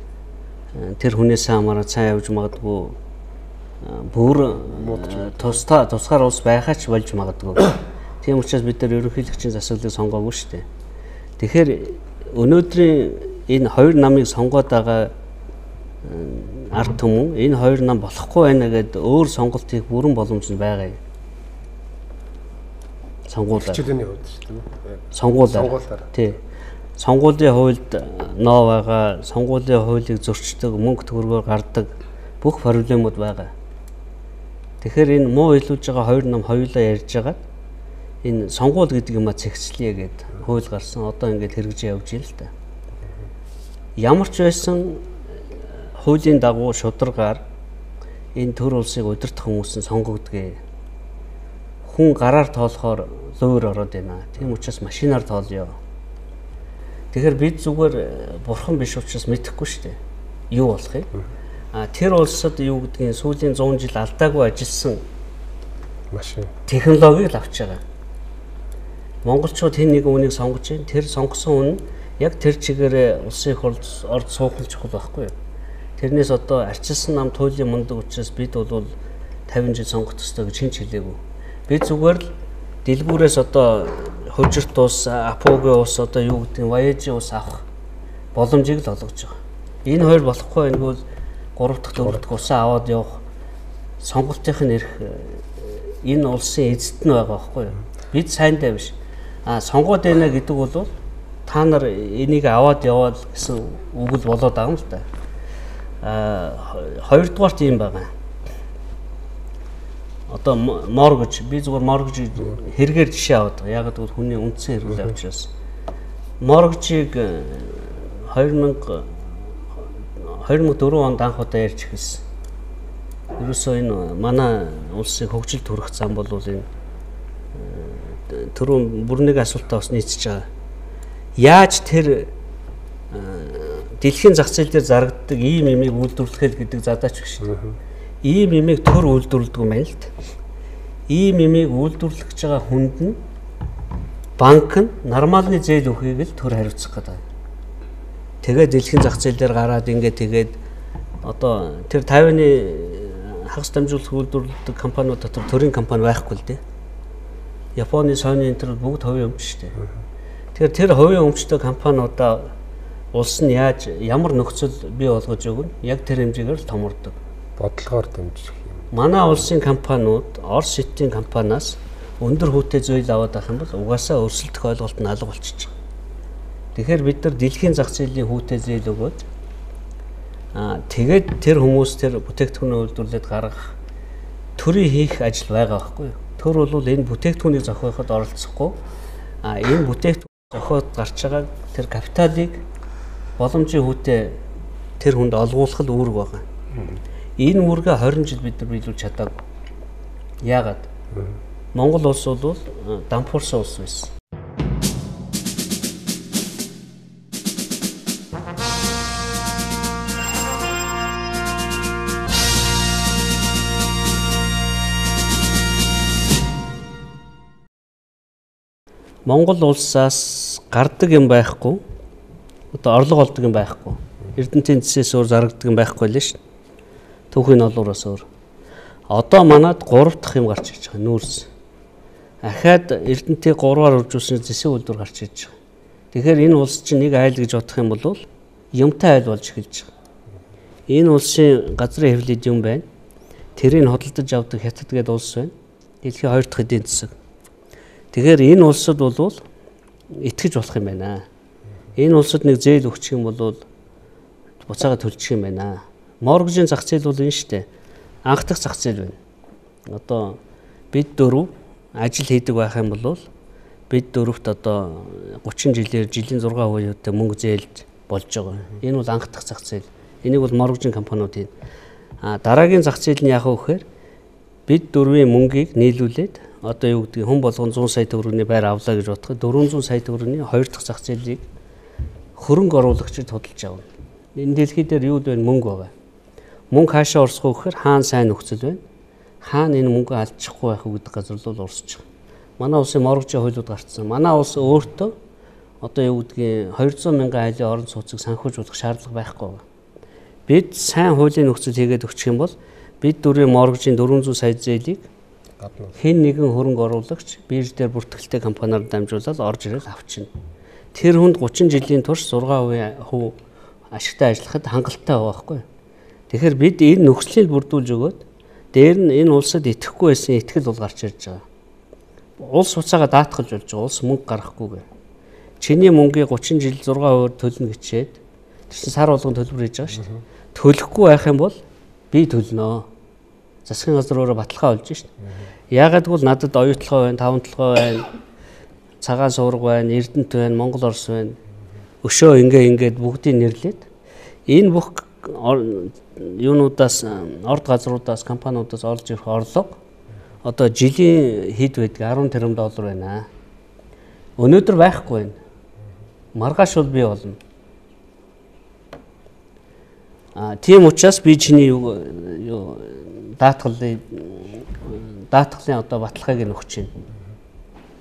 тэр хүнээсээ хамаараа цаа явж магадгүй бүр тусгаар улс байхаач болж магадгүй. Тийм учраас бид нар ерөнхийлөгчийн засаглалыг сонгоогүй шүү дээ. Тэгэхээр өнөөдрийн энэ хоёр намыг сонгоод байгаа ард түмэн энэ хоёр нам болохгүй байна гэдээ өөр сонголт хийх бүрэн боломж нь байгаа юм. Сонгуулиар. Хичээлийн хувьд шүү дээ. Сонгуулиар. Тий. Сонгуулийн хуульд ноо байгаа, сонгуулийн хуулийг зөрчдөг, мөнгө төгрөгөөр гардаг бүх проблемууд байгаа. Тэгэхээр энэ муу илүүлж байгаа хоёр нам хоёулаа ярьж байгаад энэ сонгуул гэдэг юмаа цэгцлэе гэд хууль гарсан. Одоо ингээд хэрэгжиж явж байна л да. Ямар ч байсан хуулийн дагуу шударгаар энэ төр улсыг удирдах хүмүүс нь сонгогдгоо. Хүн гараар тоолохоор луур ороод байна. Тийм учраас машинаар тоолъё. Тэгэхээр бид зүгээр бурхан биш учраас мэдэхгүй шүү дээ. Юу болох юм? А тэр улсад юу гэдгийг сүүлийн 100 жил алдаагүй ажилласан машин технологиг л авч байгаа. Монголчууд хэн нэгэн үнийг сонгож байна. Тэр сонгосон хүн яг тэр чигээрээ улсын их орд суух нь чухал байхгүй юу? Тэрнээс одоо арчилсан нам туйлын мундаг учраас бид бол 50 жил сонгох ёстой гэж хэн ч хэлээгүй. Би зүгээр л дэлгүүрээс одоо хожирт ус, Апогийн ус, одоо юу гэдэг нь Ваяжийн ус авах боломжийг л олгож байгаа. Энэ хоёр болохгүй байна бол 3 дахь 4 дахь усаа аваад явах сонголтын эрх энэ улсын эзэд нь байгаа байхгүй юу? Бид сайндаа биш. А сонгоод байна гэдэг бол та нар энийг аваад яваал гэсэн үг л болоод байгаа юм л та. А хоёрдугаарт юм байгаа. Одоо моргож би зүгээр моргож хэрэгээр жишээ аваад байгаа. Яг гэвэл хүний үндсэн хэрэглээ учраас моргожийг 2004 онд анх удаа ярьж эхэлсэн. Ерөөсөө энэ манай улсын хөгжил төрөх зам бол энэ түрүүн бүр нэг асуултаа бас нийцэж байгаа. Яаж тэр дэлхийн зах зээл дээр зарагддаг ийм юмыг үйлдвэрлэх гэдэг задач биш. Ийм юмыг төр үйлдвэрлэдэг юм байна л да. Ийм юмыг үйлдвэрлэх гэж байгаа хүнд нь банк нь нормалны зээл өгөхийг л төр хариуцах гэдэг. Тэгээд дэлхийн зах зээл дээр гараад ингээд тэгээд одоо тэр 50-ны хагас дамжуулах үйлдвэрлэдэг компаниуд дотор төрийн компани байхгүй л дээ. Японы Sony энэ төр бүгд хувийн өмч шүү дээ. Тэгэхээр тэр хувийн өмчтэй компаниудаа улс нь яаж ямар нөхцөл бий болгож өгнө? Яг тэр хэмжээгээр л томордог. Бодлогоор дэмжих юм. Манай улсын компаниуд Орос Хятадын компаниас өндөр хүүтэй зээл аваад байх юм бол угаасаа өрсөлдөх ойлголт нь алга болчихж байгаа. Тэгэхээр бид нар дэлхийн зах зээлийн хүүтэй зээл өгөөд тэгээд тэр хүмүүс тэр бүтээгдэхүүнээ үйлдвэрлээд гаргах төрийн хийх ажил байгаа байхгүй юу? Төр бол энэ бүтээгдэхүүнийг зохиоход оролцохгүй энэ бүтээгдэхүүн зохиод гарч байгаа тэр капиталыг боломжийн хүүтэй тэр хүнд олгуулах л үүрэг байгаа. Энэ үүргээ 20 жил бид нар биелүүлж чадаагүй. Яагаад? Монгол улс бол дампуурсан улс байсан. Монгол улсаас гардаг юм байхгүй, одоо орлого олдог юм байхгүй. Эрдэнтийн зэсээс өөр зарагдаг юм байхгүй л шин. Түүхийн олуураас өөр. Одоо манад 3 дахь юм гарч ирж байгаа нүүрс. Ахаад Эрдэнтийг 3-аар үржүүлсэн зэсийн үйлдвэр гарч ирж байгаа. Тэгэхээр энэ улс чинь нэг айл гэж бодох юм бол юмтай айл болж эхэлж байгаа. Энэ улсын газрын хэвлэлд юм байна. Тэрийг худалдаж авдаг Хятад гэдэг улс байна. Дэлхийн 2 дахь эдийн засаг. Тэгэхээр энэ улсад бол итгэж болох юм байна. Энэ улсад нэг зээл өгчих юм бол буцаага төлчих юм байна. Моргжийн зах зээл бол энэ шүү дээ. Анх дахь зах зээл байна. Одоо бид дөрөв ажил хийдэг байх юм бол бид дөрөвт одоо 30 жилээр жилийн 6% мөнгө зээлж болж байгаа. Энэ бол анх дахь зах зээл. Энийг бол моргжийн компаниуд хийн. Дараагийн зах зээл нь яах вэ гэхээр бид дөрвийн мөнгийг нийлүүлээд одоо юу гэдгийг хүн болгон 100 сая төгрөгийн байр авлаа гэж бодоход 400 сая төгрөгийн хоёр дахь зах зээлийг хөрөнгө оруулагчид худалдаж авна. Энэ дэлхий дээр юу л байна? Мөнгө байгаа. Мөнгө хаашаа орсох вэ гэхээр хаана сайн нөхцөл байна? Хаана энэ мөнгө алдчихгүй байх вэ гэдэг газар руу орсож байгаа. Манай улсын моргжийн хуулиуд гарцсан. Манай улс өөртөө одоо юу гэдгийг 200 мянган айлын орон сууцыг санхүүжүүлэх шаардлага байхгүй байна. Бид сайн хуулийн нөхцөл хийгээд өгчих юм бол бид дөрвийн моргжийн 400 сая зээлийг хэн нэгэн хөрөнгө оруулагч бирж дээр бүртгэлтэй компаниар дамжуулаад орж ирэл авчина. Тэр хүнд 30 жилийн турш 6% ашигтай ажиллахад хангалттай байгаа байхгүй. Тэгэхээр бид энэ нөхцөлийг бүрдүүлж өгөөд дээр нь энэ улсад итгэхгүй байсан итгэл бол гарч ирж байгаа. Улс хуцаага даатгалж болж байгаа. Улс мөнгө гаргахгүйгээр. Чиний мөнгийг 30 жил 6% төлнө гэчээд тэр чинь сар болгон төлбөр хийж байгаа шүү дээ. Төлөхгүй байх юм бол би төлнө. Засгийн газар өөрөө баталгаа болж шин. Яагаад гэвэл надад оюутлогоо байна, таван толгой байна, цагаан суурга байна, Эрдэнэт байна, Монгол Орос байна. Өшөө ингээд бүгдийг нэрлээд энэ бүх юунуудаас орд газруудаас компаниудаас олж ирэх орлого одоо жилийн хэд байдаг 10 тэрбум доллар байна. Өнөөдөр байхгүй байна. Маргааш бол бий болно. Тийм учраас би чиний юу даатгалын одоо баталгааг нь өгч байна.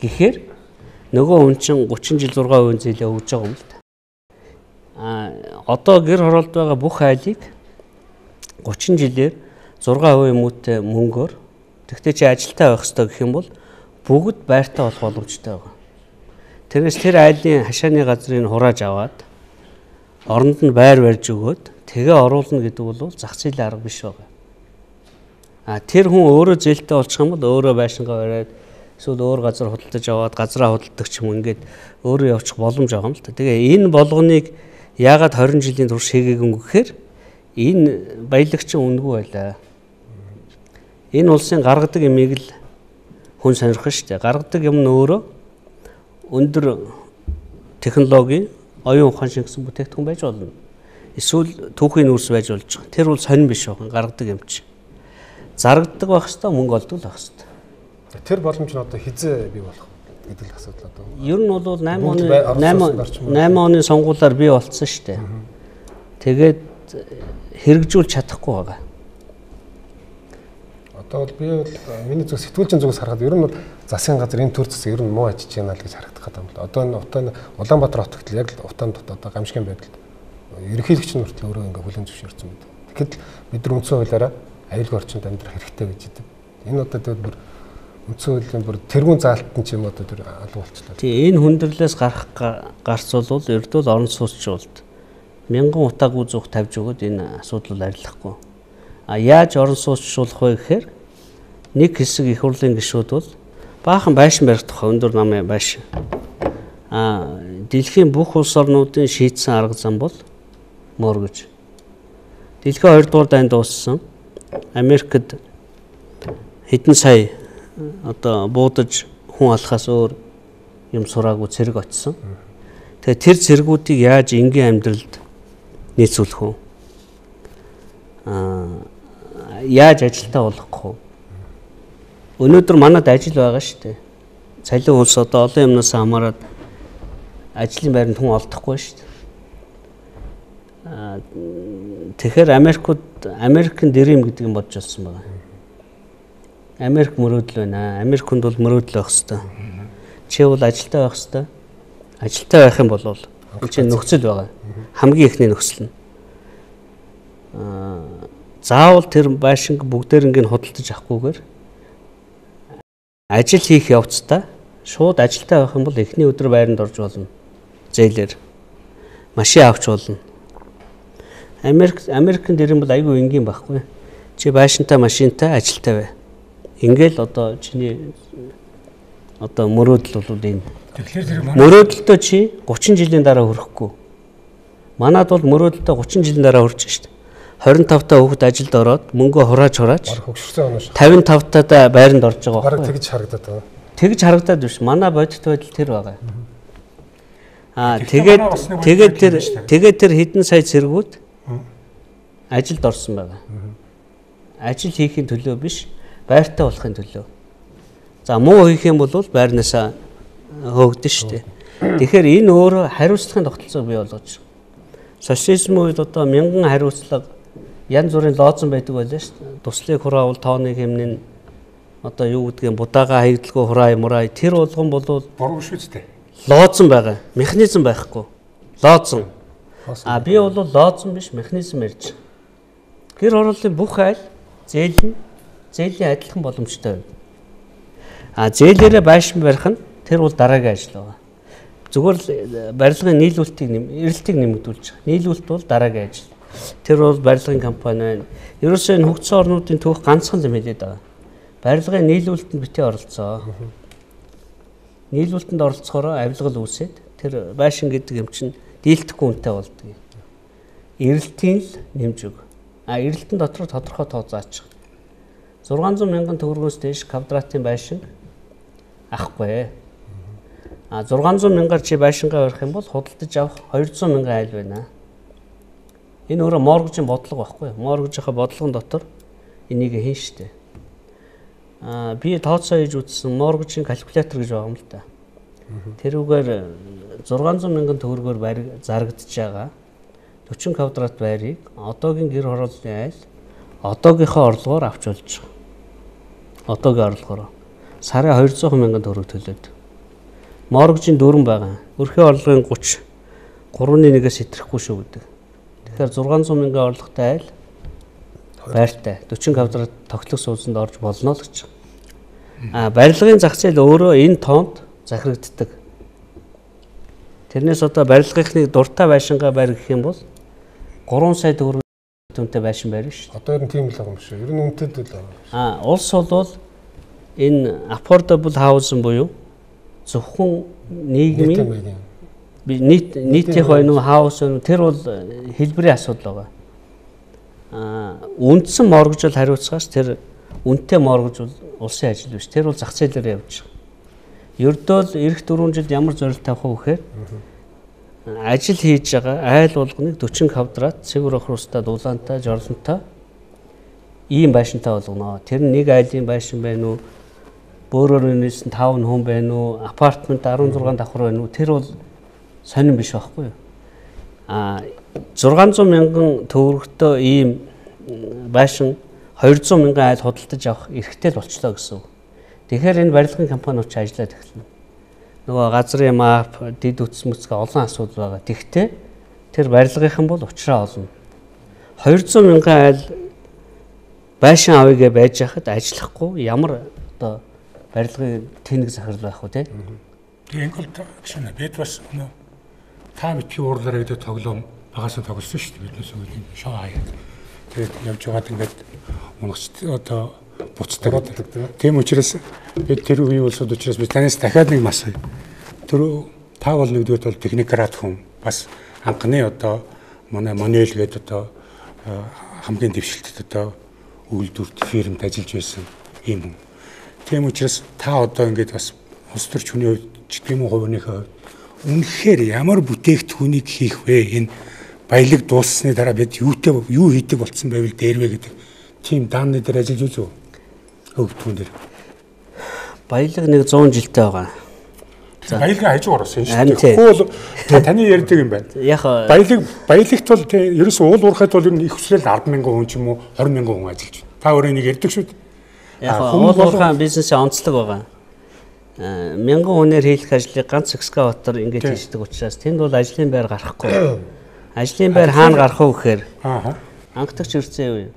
Гэхээр нөгөө хүн чинь 30 жил 6% зээлээ өгж байгаа юм л та. Одоо гэр хороолд байгаа бүх айлыг 30 жилээр 6% муутай мөнгөөр тэгтээ чи ажилтаа байх ёстой гэх юм бол бүгд байртай болох боломжтой байгаа. Тэрнээс тэр айлын хашааны газрыг хурааж аваад оронд нь байр барьж өгөөд тэгээ оруулна гэдэг бол зах зээлийн арга биш байгаа. Тэр хүн өөрөө зээлтэй болчих юм бол өөрөө байшингаа бариад эсвэл өөр газар худалдаж аваад газраа худалдах ч юм ингээд өөрөө явчих боломж байгаа юм л та. Тэгээ энэ болгоныг яагаад 20 жилийн турш хийгээгүй гэхээр энэ баялагчин үнэгүй байлаа. Энэ улсын гаргадаг юмыг л хүн сонирхох шүү дээ. Гаргадаг юм нь өөрөө өндөр технологи, оюун ухаан шингэсэн бүтээгдэхүүн байж болно. Эсвэл түүхийн нүүрс байж болж байгаа. Тэр бол сонин биш байгаа гаргадаг юм чи. Заргадаг байх хэвээр мөнгө олдог л байх хэвээр. Тэр боломж нь одоо хизээ бий болох гэдэг л асуудал одоо. Ер нь бол 8 оны сонгуулиар бий болцсон шүү дээ. Тэгээд хэрэгжүүлж чадахгүй байгаа. Одоо бол би бол миний зүг сэтгүүлчийн зүгээс харахад ер нь бол засгийн газар энэ төр засаг ер нь муу ажиллаж байна л гэж харагдах гэдэг юм л. Одоо энэ утаан Улаанбаатар хот гэтэл яг л утаан дот одоо гамшигын байдалд ерөнхийлөгч нь хүртэл өөрөө ингээ хүлээн зөвшөөрсөн байдаг. Тэгэхэд бид нар үндсэн хуулиараа аюулгүй орчинд амьдрах хэрэгтэй гэж хэлдэг. Энэ одоо тэгээд бүр Үндсэн хуулийн бүр тэргүүн заалтан ч юм одоо тэр алга болчихлоо. Тий, энэ хүндрэлээс гарах гарц бол ердөө л орон сууцчлалт. Мянган утаагүй зүг тавьж өгөөд энэ асуудал арилахгүй. А яаж орон сууцчлах вэ гэхээр нэг хэсэг их хурлын гишүүд бол баахан байшин барих тухай өндөр намын байшин. А дэлхийн бүх улс орнуудын шийдсэн арга зам бол моргэж. Дэлхийн 2 дугаар дайн дууссан. Америкт хэдэн сая одоо буудаж хүн алхаас өөр юм сураагүй цэрэг очсон. Тэгээ тэр цэргүүдийг яаж энгийн амьдралд нийцүүлэх вэ? Яаж ажилтаа болгох вэ? Өнөөдөр манад ажил байгаа шүү дээ. Цалин улс одоо олон юмнаас хамаарат ажлын байранд хүн олдохгүй шүү дээ. Тэгэхээр Америкууд American Dream гэдэг юм бодож олсон байгаа. Америк мөрөөдөл байна. Америк хүнд бол мөрөөдөл байх хэвээр. Чи бол ажилтаа байх хэвээр. Ажилтаа байх юм бол энэ чинь нөхцөл байгаа. Хамгийн эхний нөхцөл нь. Заавал тэр байшинг бүгдээринг нь худалдаж авахгүйгээр ажил хийх явцдаа шууд ажилтаа байх юм бол эхний өдөр байранд орж болно. Зээлээр машин авч болно. Америкэн дэрэн бол айгүй энгийн байхгүй. Чи байшинтай машинтай ажилтаа бай. Ингээл одоо чиний одоо мөрөөдөл бол энэ. Тэгэхээр тэр мөрөөдөлтөө чи 30 жилийн дараа хүрэхгүй. Манад бол мөрөөдөлтөө 30 жилийн дараа хүрч шít. 25 та хүүхэд ажилд ороод мөнгө хурааж 55 таа байранд орж байгаа байхгүй. Бараг тэгж харагдаад байгаа. Тэгж харагдаад биш. Манай бодит байдал тэр байгаа. Аа тэгээд тэр хэдэн сая цэргүүд ажилд орсон байгаа. Ажил хийхин төлөө биш, байртай болохын төлөө. За муу хийх юм бол байрнаасаа хөөгдөн шүү дээ. Тэгэхээр энэ өөрөө хариуцлагын тогтолцоог бий болгож байгаа. Социализм үед одоо мянган хариуцлага янз бүрийн лоозон байдаг байлаа шүү дээ. Туслыг хураавал тооны хэмнэн одоо юу гэдгийг будаага хаягдalгүй хураа мураа тэр болгон бол буруу шүү дээ. Лоозон байгаа. Механизм байхгүй. Лоозон. А би бол лоозон биш, механизм ярьж байгаа. Гэр хорооллын бүх айл зээл нь зээлийн адилхан боломжтой байна. А зээлээрээ байшин барих нь тэр бол дараагийн ажил байгаа. Зүгээр л барилгын нийлүүлэлтийг эрэлтийг нэмэгдүүлж байгаа. Нийлүүлэлт бол дараагийн ажил. Тэр бол барилгын компани байна. Ерөөсөө энэ хөгжсөн орнуудын түүх ганцхан юм хэлээд байгаа. Барилгын нийлүүлэлтэнд битгий оролцоо. Нийлүүлэлтэнд оролцохороо авилгал үүсээд тэр байшин гэдэг юм чинь дийлдэхгүй үнэтэй болдог. Эрэлтийн л нэмж өг. А эрэлтэн дотор тодорхой тоо заачих. 600 мянган төгрөгөөс дээш квадратын байшин авахгүй. А 600 мянгаар чи байшингаа барих юм бол худалдаж авах 200 мянган айл байна. Энэ өөрөө моргжийн бодлого байхгүй. Моргжийнхаа бодлогон дотор энийг хийн штэ. А би тооцоо хийж үзсэн моргжийн калькулятор гэж байгаа юм л та. Тэрүүгээр 600 мянган төгрөгөөр байр зарагдаж байгаа 40 квадрат байрыг одоогийн гэр хорооллын айл одоогийнхоо орлогоор авч болж байгаа. Одоогийн орлогоор сарын 200 мянган төгрөг төлөөд. Моргжийн дөрвөн байгаа. Өрхийн орлогын 30 3.1-ээс хэтрэхгүй шүү гэдэг. Тэгэхээр 600 мянган орлоготой айл байртай 40 квадрат тогтлох суудсанд орж болно л гэж. А барилгын зах зээл өөрөө энэ тоонд захирагддаг. Тэрнээс одоо барилгынхны дуртай байшингаа барь гэх юм бол 3 сая төгрөг үнэтэй байшин барина шүү дээ. Одоо ер нь тийм л байгаа юм шүү. Ер нь үнэтэй л байгаа. А улс бол энэ affordable housing буюу зөвхөн нийгмийн нийтийнх байна уу, хаус байна уу тэр бол хэлбэрийн асуудал байгаа. А үндсэн моргжил хариуцгаас тэр үнэтэй моргож бол улсын ажил биш. Тэр бол зах зээлээр явж байгаа. Ердөө л эх 4 жилд ямар зорилт тавих вэ гэхээр ажил хийж байгаа айл болгоныг 40 квадрат цэвэр охируулстай, дулаантай, жорлонтой ийм байшинтай болгоно. Тэр нь нэг айлын байшин байна уу? Бөөрөөр нийлсэн 5 хүн байна уу? Апартмент 16 давхар байна уу? Тэр бол сонин биш байхгүй юу? А 600 мянган төгрөгтөө ийм байшин 200 мянган айл худалдаж авах эрхтэй л болчлоо гэсэн үг. Тэгэхээр энэ барилгын компаниуд ч ажиллаад эхэлнэ. Нөгөө газрын мап, дэд үтс мүцгээ олон асуудал байгаа. Тэгтээ тэр барилгынхан бол учраа олно. 200 мянган айл байшин авъя гэж байж хахад ажиллахгүй ямар одоо Барилгын тэнэг захирал байх уу те? Тэгээ ингээл гişүнэ бид бас нөө та битгий уурлаарай гэдэг тоглоом багасаа тоглосон шүү дээ. Биднээс үгүй шоу хаяад. Тэгээд явж байгаад ингээд унагч одоо буцдаг. Тийм учраас бид тэр үеийн улсууд учраас би танаас дахиад нэг мас. Тэр та бол нэгдүгээр бол технократ хүн бас анхны одоо манай Мануэль гэдэг одоо хамгийн дэвшилтэд одоо үйлдвэрт фирмд ажиллаж байсан ийм хүн. Тийм учраас та одоо ингээд бас улс төрч хүний хувьд ч гэм үү хувийнхээ хувьд үнэхээр ямар бүтээгдэхүүнийг хийх вэ? Энэ баялаг дууссаны дараа бид юутай юу хийдэг болцсон байвал дээр вэ гэдэг тийм даанны дээр ажиллаж үзв. Өгдгүүн дээр. Баялаг нэг 100 жилтэй байгаа. Баялагын хажуугаар болсон шүү дээ. Тэгэхгүй бол таны ярьдаг юм байна. Яг баялагт бол ерөөсөө уул уурхайд бол ер нь их хүсрэл 10,000 хүн ч юм уу 20,000 хүн ажиллаж байна. Та өөрөө энийг ярьдаг шүү дээ. Яг уул уурхайн бизнесийн онцлог байгаа. 1000 хүнээр хийх ажлыг ганц экскаватор ингэж хийдэг учраас тэнд бол ажлын байр гарахгүй. Ажлын байр хаана гарах вэ гэхээр анхдагч ирсэн юу?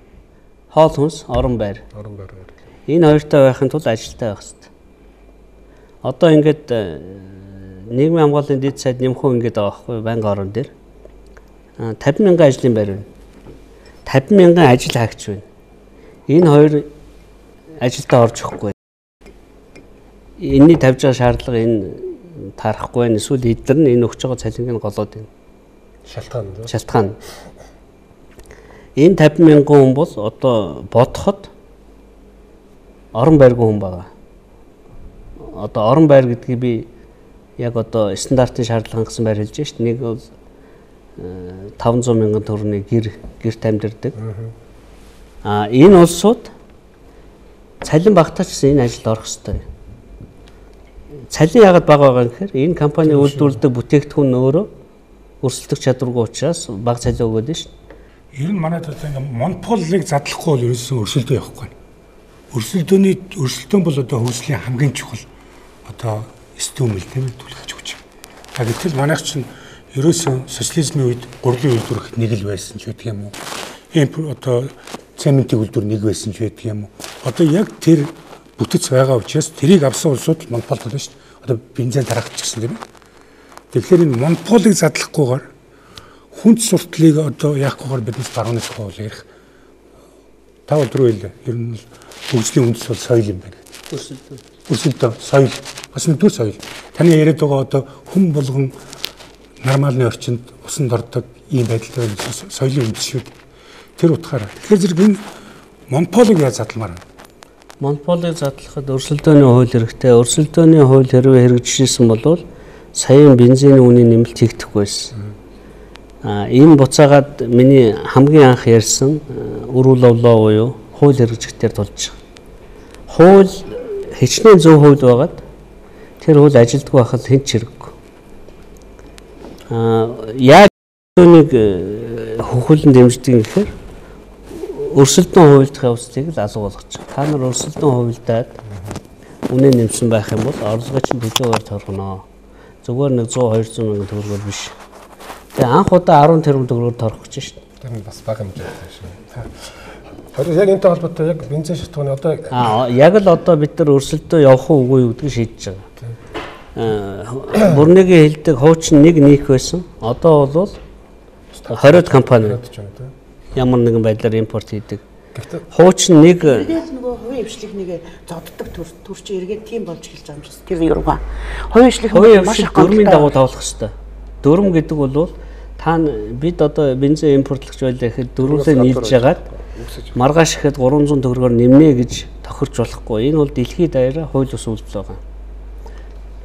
Хоол хүнс, орон байр. Орон байр. Энэ хоёртой байхын тулд ажилтай байх хэрэгтэй. Одоо ингээд нийгмийн хамгааллын дэд сайд нэмхүү ингээд байгаа байхгүй байнгын орон дээр 50,000 ажлын байр байна. 50,000 ажил хаагч байна. Энэ хоёр ажилдаа орж өгөхгүй. Энэний тавьж байгаа шаардлага энэ таарахгүй байна. Эсвэл эдгээр нь энэ өгч байгаа цалинг нь голоод байна. Шалтгаан. Шалтгаан. Энэ 50,000 хүн бол одоо бодоход орон байргүй хүн байгаа. Одоо орон байр гэдгийг би яг одоо стандартын шаардлага хангасан байр хэлж шít. Нэг бол 500,000 төгрөгийн гэрт амьдардаг. А энэ улсууд цалин багтаач гэсэн энэ ажилд орох ёстой. Цалин яагаад бага байгаа юм гэхээр энэ компани үйлдвэрлэдэг бүтээгдэхүүн өөрөө өрсөлдөх чадваргүй учраас бага цалин өгөөд нь шít. Ер нь манайд одоо ингээ монополийг задлахгүй бол ерөөсөн өрсөлдөө явахгүй. Өрсөлдөөн бол одоо хөгжлийн хамгийн чухал одоо стүүмэл тийм ээ түлхэж өгч. А гэтэл манайх чинь ерөөсөн социализмын үед гурлын үйлдвэр нэг л байсан ч байдаг юм уу? Ийм одоо цементийн үйлдвэр нэг байсан ч байдаг юм уу? Одоо яг тэр бүтэц байгаа учраас тэрийг авсан улсууд монополь болно шүү дээ. Одоо бензин тарах ч гэсэн тийм ээ. Тэгэхээр энэ монополийг задлахгүйгээр хүнд суртлыг одоо яахгүйгээр биднес барууны тухай бол ярих. Та бол түрүү хэллээ. Ер нь хөгжлийн үндэс бол соёл юм байна гэдэг. Өрсөлдөөн, соёл. Бас нэгдүгээр соёл. Таны яриад байгаа одоо хүн болгон нормалны орчинд усанд ордог ийм байдалтай соёлын үндэс шүү дээ. Тэр утгаараа. Тэгэхээр зэрэг энэ монополийг яаж задлмаар байна? Монополийг задлахад өрсөлдөөний хууль хэрэгтэй. Өрсөлдөөний хууль хэрвээ хэрэгжижсэн бол саяын бензиний үнийн нэмэлт хийгдэхгүй байсан. Энэ буцаагаад миний хамгийн анх ярьсан rule of law буюу хууль хэрэгжихдээ тулж байгаа. Хууль хичнээн зөв хууль байгаад тэр хууль ажилдгүй байхад хэн ч хэрэггүй. Яаж үүнийг хөхөлн дэмждэг юм гэхээр өрсөлдөөн хувилдах явцыг л алга болгож байгаа. Та нар өрсөлдөөн хувилдаад үнэ нэмсэн байх юм бол орлогын чинь төлөөр торгоно. Зүгээр нэг 100 200 мянган төгрөгөөр биш. Тэгээ анх удаа 10 тэрбум төгрөгөөр торох гэж шин. Тэр нь бас бага хэмжээтэй шин. Харин яг энэтэй холбоотой яг бензин шатгууны одоо яг л одоо бид нар өрсөлдөө явах уу үгүй юу гэдгийг шийдэж байгаа. Бүрнэгийн хэлдэг хуучин нэг нийх байсан. Одоо бол 20 компани ямар нэгэн байдлаар импорт хийдэг. Хуучин нэг нөгөө хувийн хвшлийг нэг зодддаг төр чи эргээд тийм болж эхэлж байгаа юм шиг. Тэр юургаа. Хувийн хвшлийг маш их дөрмийн дагуу тавлах хэрэгтэй. Дөрм гэдэг бол та бид одоо бензин импортлогч байлаа гэхэд дөрвөлөө нийлж ягаад маргааш ихэд 300 төгрөгөөр нэмнэ гэж тохирч болохгүй. Энэ бол дэлхийд даяараа хууль ус үйлдэл байгаа.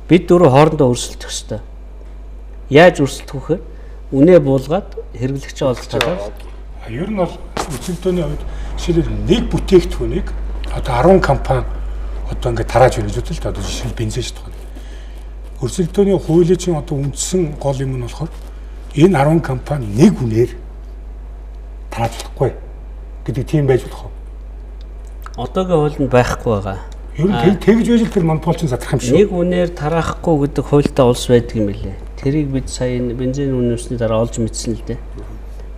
Бид дөрөв хоорондоо өрсөлдөх ёстой. Яаж өрсөлдөх вэ гэхээр үнэ буулгаад хэрэглэгчээ олох талаар. Ер нь бол өрсөлдөөний хувьд жишээлбэл нэг бүтээгдэхүүнийг одоо 10 компани одоо ингээд тарааж байна гэж бодъё л да. Одоо жишээл бензин шатгаа. Өрсөлдөөний хуулийн чинь одоо үндсэн гол юм нь болохоор энэ 10 компани нэг үнээр тарааж болохгүй гэдэг тийм байж болох уу? Одоогийн хуульд байхгүй байгаа. Ер нь тэгж байж л тэр монополь чинь задрах юм шүү. Нэг үнээр тараахгүй гэдэг хуультай улс байдаг юм билээ. Тэрийг бид сая бензин үнэ нэмсний дараа олж мэдсэн л дээ.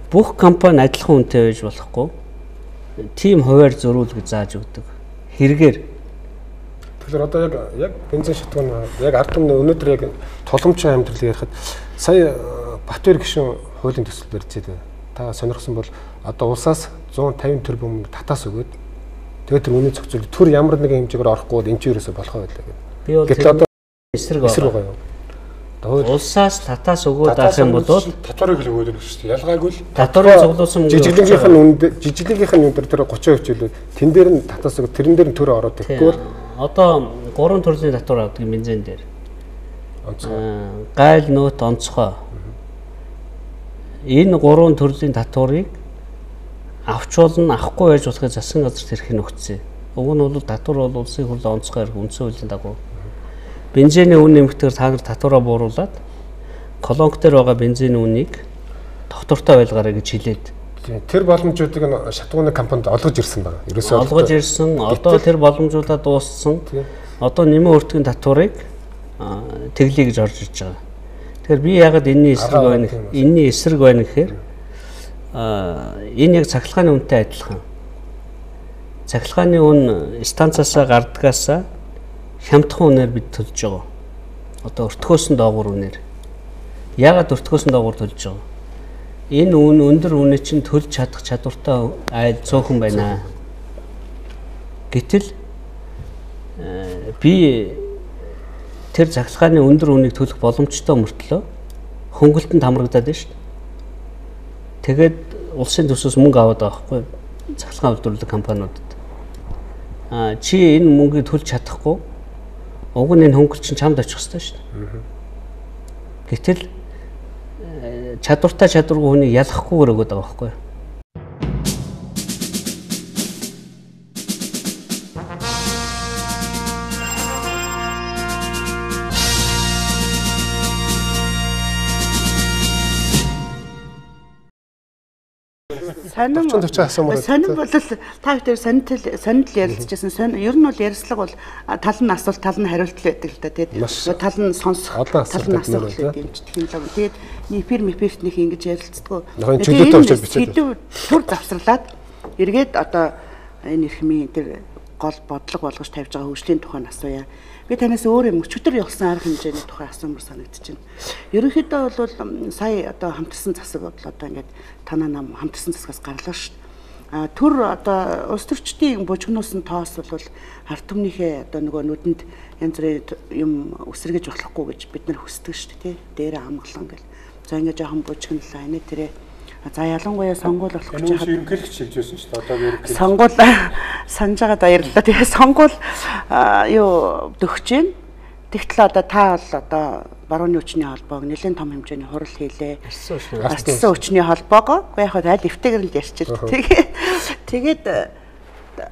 Бүх компани адилхан үнэтэй байж болохгүй. Тийм хувиар зөрүүл гэж зааж өгдөг. Хэрэгээр. Тэгэхээр одоо яг бензин шатгуун яг ард түмний өнөөдөр яг тулгамдтай амьдрал ярихад сая Батбаяр гишүүн хуулийн төсөл барьж байлаа. Та сонирхсан бол одоо улсаас 150 тэрбум татаас өгөөд тэгээд тэр үнийн зохицуул төр ямар нэгэн хэмжээгээр орохгүй бол энэ ч ерөөсө болох байлаа гэдэг. Би бол Гэтэл одоо эсрэг эсрэг байгаа. байгаа юу? Одоо хууль Улсаас татаас өгөөд авах юм бол татварыг л өгөөд өгөх шүү дээ. Ялгаагүй л татварын цуглуулсан мөнгө жижиглэнгийнх нь үн жижиглэнгийнх нь үн дээр тэр 30% жилүүд тэн дээр нь татаас өгөөд тэрэн дээр нь төр ороод ирэхгүй бол одоо гурван төрлийн татвар авдаг бензин дээр. онцгой. Гайл, нөөт, онцгой. Энэ гурван төрлийн татварыг авч болно, авахгүй байж болохыг засгийн газар тэрхийг нөхцсөн. Уг нь бол татвар бол улсын хурлын онцгой эрх үндсэн хуулийн дагуу. Бензиний үн нэмэгдэхээр та нар татвараа бууруулад колонк дээр байгаа бензиний үнийг тогтвортой байлгаарай гэж хэлээд Тэр боломжуудыг нь шатгууны компанид олгож ирсэн байна. Ерөөсөө олгож ирсэн. Одоо тэр боломжуудаа дууссан. Одоо нэмэн өртгийн татварыг тэглэе гэж орж ирж байгаа. Тэгэхээр би ягаад энэний эсрэг байна? Энэний эсрэг байна гэхээр энэ яг цахилгааны үнэтэй адилхан. Цахилгааны үн станцаасаа гардгаасаа хямдхан үнээр бид төлж байгаа. Одоо өртгөөс нь доогуур үнээр. Ягаад өртгөөс нь доогуур төлж байгаа? Энэ үн өндөр үнэ чинь төлж чадах чадвартай айл цөөхөн байна. Гэтэл би тэр цахилгааны өндөр үнийг төлөх боломжтой мөртлөө хөнгөлтөнд хамрагдаад байна шүү дээ. Тэгээд улсын төсөөс мөнгө аваад байгаа байхгүй цахилгаан үйлдвэрлэх компаниудад. Чи энэ мөнгийг төлж чадахгүй уг нь энэ хөнгөлт чинь чамд очих ёстой шүү дээ. Гэтэл чадвартай чадваргүй хүнийг ялахгүйгээр өгöd байгаа байхгүй. Сонин сонин бол та бүхэн сонинтл ярилцчихсан. Сонин ер нь бол ярилцлага бол тал нь асуулт, тал нь хариулт байдаг л да. Тэгээд тал нь сонсох, тал нь асуулт гэдэг юм чи тийм л. Тэгээд эфир мефирт нэг ингэж ярилцдаггүй. Тэгээд төр завсарлаад эргээд одоо энэ эрхмийн тэр гол бодлого болгож тавьж байгаа хөгжлийн тухай нь асууя. Би танаас өөр юм өчигдөр явсан арга хэмжээний тухай асуумар санагдчихэв. Ерөнхийдөө бол сая одоо хамтарсан засаг бол одоо ингээд танаа нам хамтарсан засгаас гарлаа шүү дээ. Төр одоо улс төрчдийн бужигнуулсан тоос бол ард түмнийхээ одоо нөгөө нүдэнд янз бүрийн юм үсэргэж болохгүй гэж бид нар хүсдэг шүү дээ, тий. Дээрээ амгалан гэл. За ингээд жоохон бужигналаа. Энэ тэрэ за ялангуяа сонгуул болох гэж байгаа. Ерөнхийлөгч хэлж байсан шүү дээ. Одоо ерөнхийлөгч. Сонгуул санаж байгаад баярлалаа. Тэгээ сонгуул юу дөхөж гин. Тэгтэл одоо та бол одоо барууны хүчний холбоог нэлээд том хэмжээний хурал хийлээ. Арчсан хүчний холбоогоо. Уу яг аль эвтэйгэр л ярьчих. Тэгээд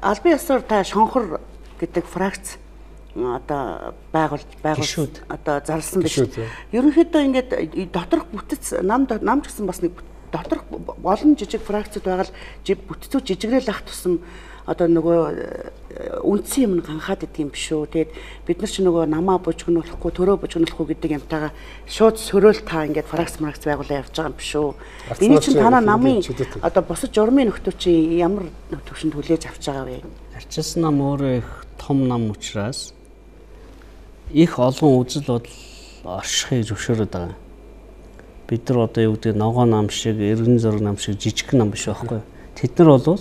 албан ёсоор та шонхор гэдэг фракц одоо байгуул одоо зарласан биш. Ерөнхийдөө ингээд доторх бүтэц нам ч гэсэн бас нэг доторх олон жижиг фракцууд байгаа л бүтцүү жижигрэл ах тусам одоо нөгөө үндсэн юм ганхаад идэг юм биш үү. Тэгээд бид нар ч нөгөө намаа бужигнуулахгүй, төрөө бужигнуулахгүй гэдэг юмтайгаа шууд сөрөөл та ингээд фракц маркц байгуулаа явж байгаа юм биш үү. Эний чинь танаа намын одоо бусад журмын нөхдөө чи ямар төвшөнд хүлээж авч байгаа вэ? Арчилсан нам өөрөө их том нам учраас их олон үзэл бодол оршихыг зөвшөөрöd байгаа. Бид нар одоо юу гэдэг ногоон нам шиг, эргэн зураг нам шиг жижиг нам биш байхгүй. Тэд нар бол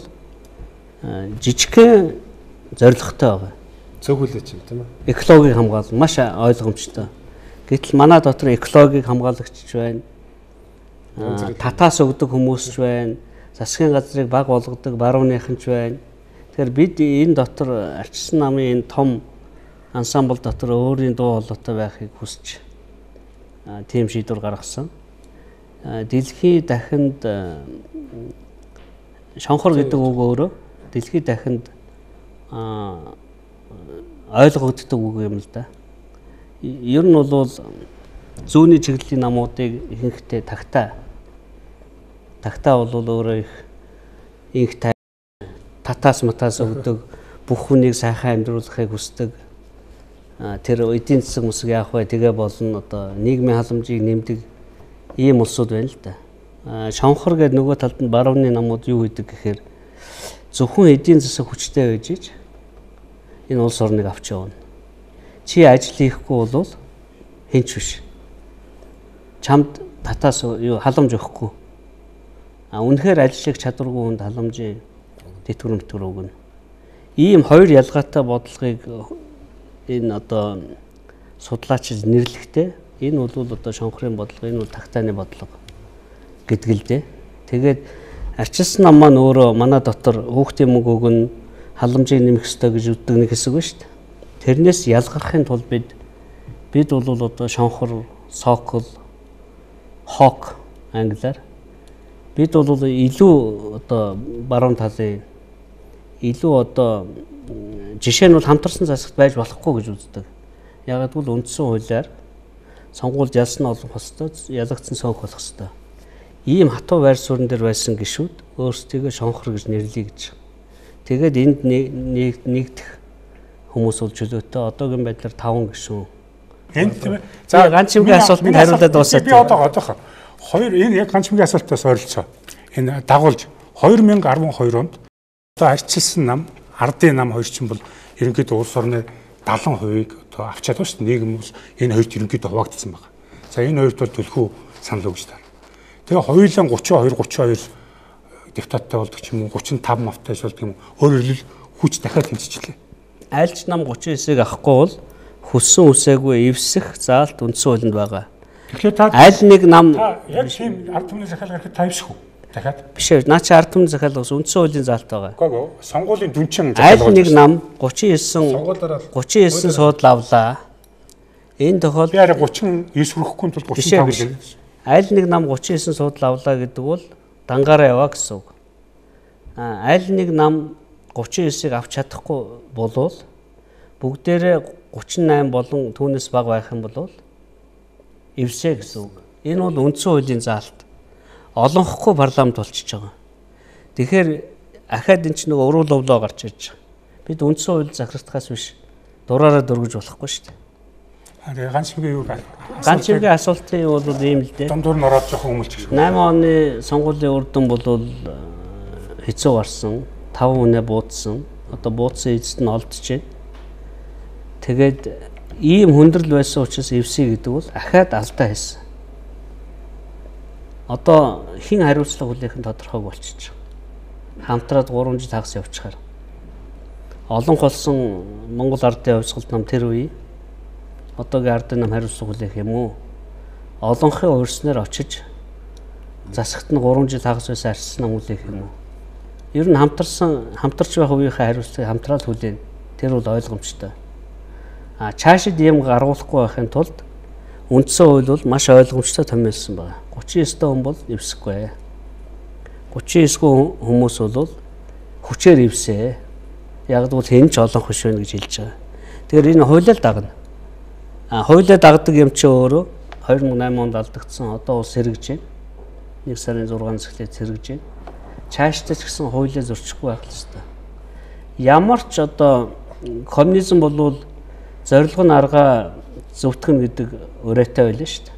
жижигхэн зорилготой байгаа. Зөв хүлээч юм тийм ээ. Экологийг хамгаална маш ойлгомжтой. Гэтэл манай дотор экологийг хамгаалагч байна. Татаас өгдөг хүмүүс ч байна. Засгийн газрыг баг болгодог барууныхан ч байна. Тэгэхээр бид энэ дотор арчилсан намын энэ том ансамбл дотор өөрийн дуу хоолойтой байхыг хүсэж тийм шийдвэр гаргасан. Дэлхий дахинд шонхор гэдэг үг өөрөө дэлхий дахинд ойлгогддог үг юм л да. Ер нь бол зүүнний чиглэлийн намуудыг ихэнхдээ тагтаа. Тагтаа бол өөрөө их инх татаас матаас өгдөг, бүх хүнийг сайхан амьдруулахыг хүсдэг. Тэр эдийн засаг мөсөг яах вэ? Тэгээ болно одоо нийгмийн халамжийг нэмдэг ийм улсууд байна л да. Шонхор гэдэг нөгөө талд нь барууны намууд юу хийдэг гэхээр зөвхөн эдийн засаг хүчтэй байж ич энэ улс орныг авч явна. Чи ажил хийхгүй бол хинч биш. Чамд татаас юу халамж өгөхгүй. А үнэхээр ажил хийх чадваргүй хүнд халамжийн тэтгэвэр мэтгэр өгнө. Ийм хоёр ялгаатай бодлогыг энэ одоо судлаачид нэрлэхдээ энэ бол одоо шонхрын бодлого, энэ бол тагтааны бодлого гэдэг л дээ. Тэгээд арчилсан нам маань өөрөө манай дотор хүүхдийн мөнгө өгнө, халамжийг нэмэх ёстой гэж үздэг нэг хэсэг байна шүү дээ. Тэрнээс ялгархын тулд бид бол одоо шонхор, сокол, хок англиар бид бол илүү одоо баруун талын илүү одоо жишээ нь бол хамтарсан засагт байж болохгүй гэж үздэг. Яг гэвэл үндсэн хуулиар сонгуульд ялсан олон хостой, ялагдсан цөөнх болох ёстой. Ийм хатуу байр суурин дээр байсан гишүүд өөрсдийгөө шонхор гэж нэрлэе гэж. Тэгээд энд нэгдэх хүмүүс бол чөлөөтэй. Одоогийн байдлаар 5 гишүүн. Энд тийм ээ. За ганц чимгийн асуултанд хариулаад дуусаад. Би одоо одоохоо хоёр энэ яг ганц чимгийн асуултаас ойролцоо. Энэ дагуулж 2012 онд одоо арчилсан нам, ардын нам хоёр чинь бол ерөнхийдөө улс орны 70%-ийг одоо авчаад байна шүү дээ. Нийгэм бол энэ хоёрт ерөнхийдөө хуваагдсан байна. За энэ хоёрт бол төлхөө санал өгч таа. Тэгээ хоёулаа 32 32 депутаттай болдог ч юм уу, 35 мавтай болдог юм уу. Өөрөөр хэлбэл хүч дахиад хэмжчихлээ. Альч нам 39-ыг авахгүй бол хүссэн үсээгүй эвсэх заалт үндсэн хуулинд байгаа. Тэгэхээр та аль нэг нам яг тийм ард түмний захиалга гэхэд та эвсэх үү? Дахиад биш ээ. Наа чи ард түмний захиалга ус үндсэн хуулийн заалт байгаа. Үгүй ээ. Сонгуулийн дүнчин захиалга. Аль нэг нам 39 суудал авлаа. Энэ тохиолдолд би арай 39 хүрэхгүй тул 35 гэж. Аль нэг нам 39 суудал авлаа гэдэг бол дангаараа яваа гэсэн үг. Аль нэг нам 39-ыг авч чадахгүй болвол бүгдээрээ 38 болон түүнээс бага байх юм бол эвсэ гэсэн үг. Энэ бол үндсэн хуулийн заалт. Олонхохгүй парламент болчихж байгаа. Тэгэхээр ахаад энэ чинь нөгөө уруул овлоо гарч ирж байгаа. Бид үндсэн хууль захирагдахаас биш дураараа дөргөж болохгүй шүү дээ. Тэгээ ганц чимгийн юу ганц чимгийн асуултын юу бол ийм л дээ. Дундуур нь ороод жоохон өмөлчих. 8 оны сонгуулийн үр дүн бол хэцүү гарсан. 5 хүнээ буудсан. Одоо буудсан эзэд нь олдчихжээ. Тэгээд ийм хүндрэл байсан учраас эвсэ гэдэг бол ахаад алдаа хийсэн. Одоо хэн хариуцлага хүлээх нь тодорхойг болчихж байгаа. Хамтраад 3 жил хагас явчихаар. Олон холсон Монгол ардын хувьсгалт нам тэр үе одоогийн ардын нам хариуцлага хүлээх юм уу? Олонхын урьснаар очиж засагт нь 3 жил хагас байсан арчсан нам хүлээх юм уу? Ер нь хамтарч байх үеийнхээ хариуцлагыг хамтраад хүлээн. Тэр бол ойлгомжтой. А цаашид ийм гаргуулахгүй байхын тулд үндсэн хууль бол маш ойлгомжтой томьёолсон байна. 39 дэх хүн бол эвсэхгүй. 39 хүмүүс бол хүчээр эвсээ. Яг л хэн ч олонх биш байна гэж хэлж байгаа. Тэгэхээр энэ хуулиар дагна. А хуулиар дагдаг юм чи өөрөө 2008 онд алдагдсан. Одоо улс сэргэж байна. 1 сарын 6-нд эхлээд сэргэж байна. Цаашдаа ч гэсэн хуулиа зөрчихгүй байх л ёстой. Ямар ч одоо коммунизм болвол зорилго нь аргаа зөвтгөн гэдэг урайтай байлаа шүү дээ.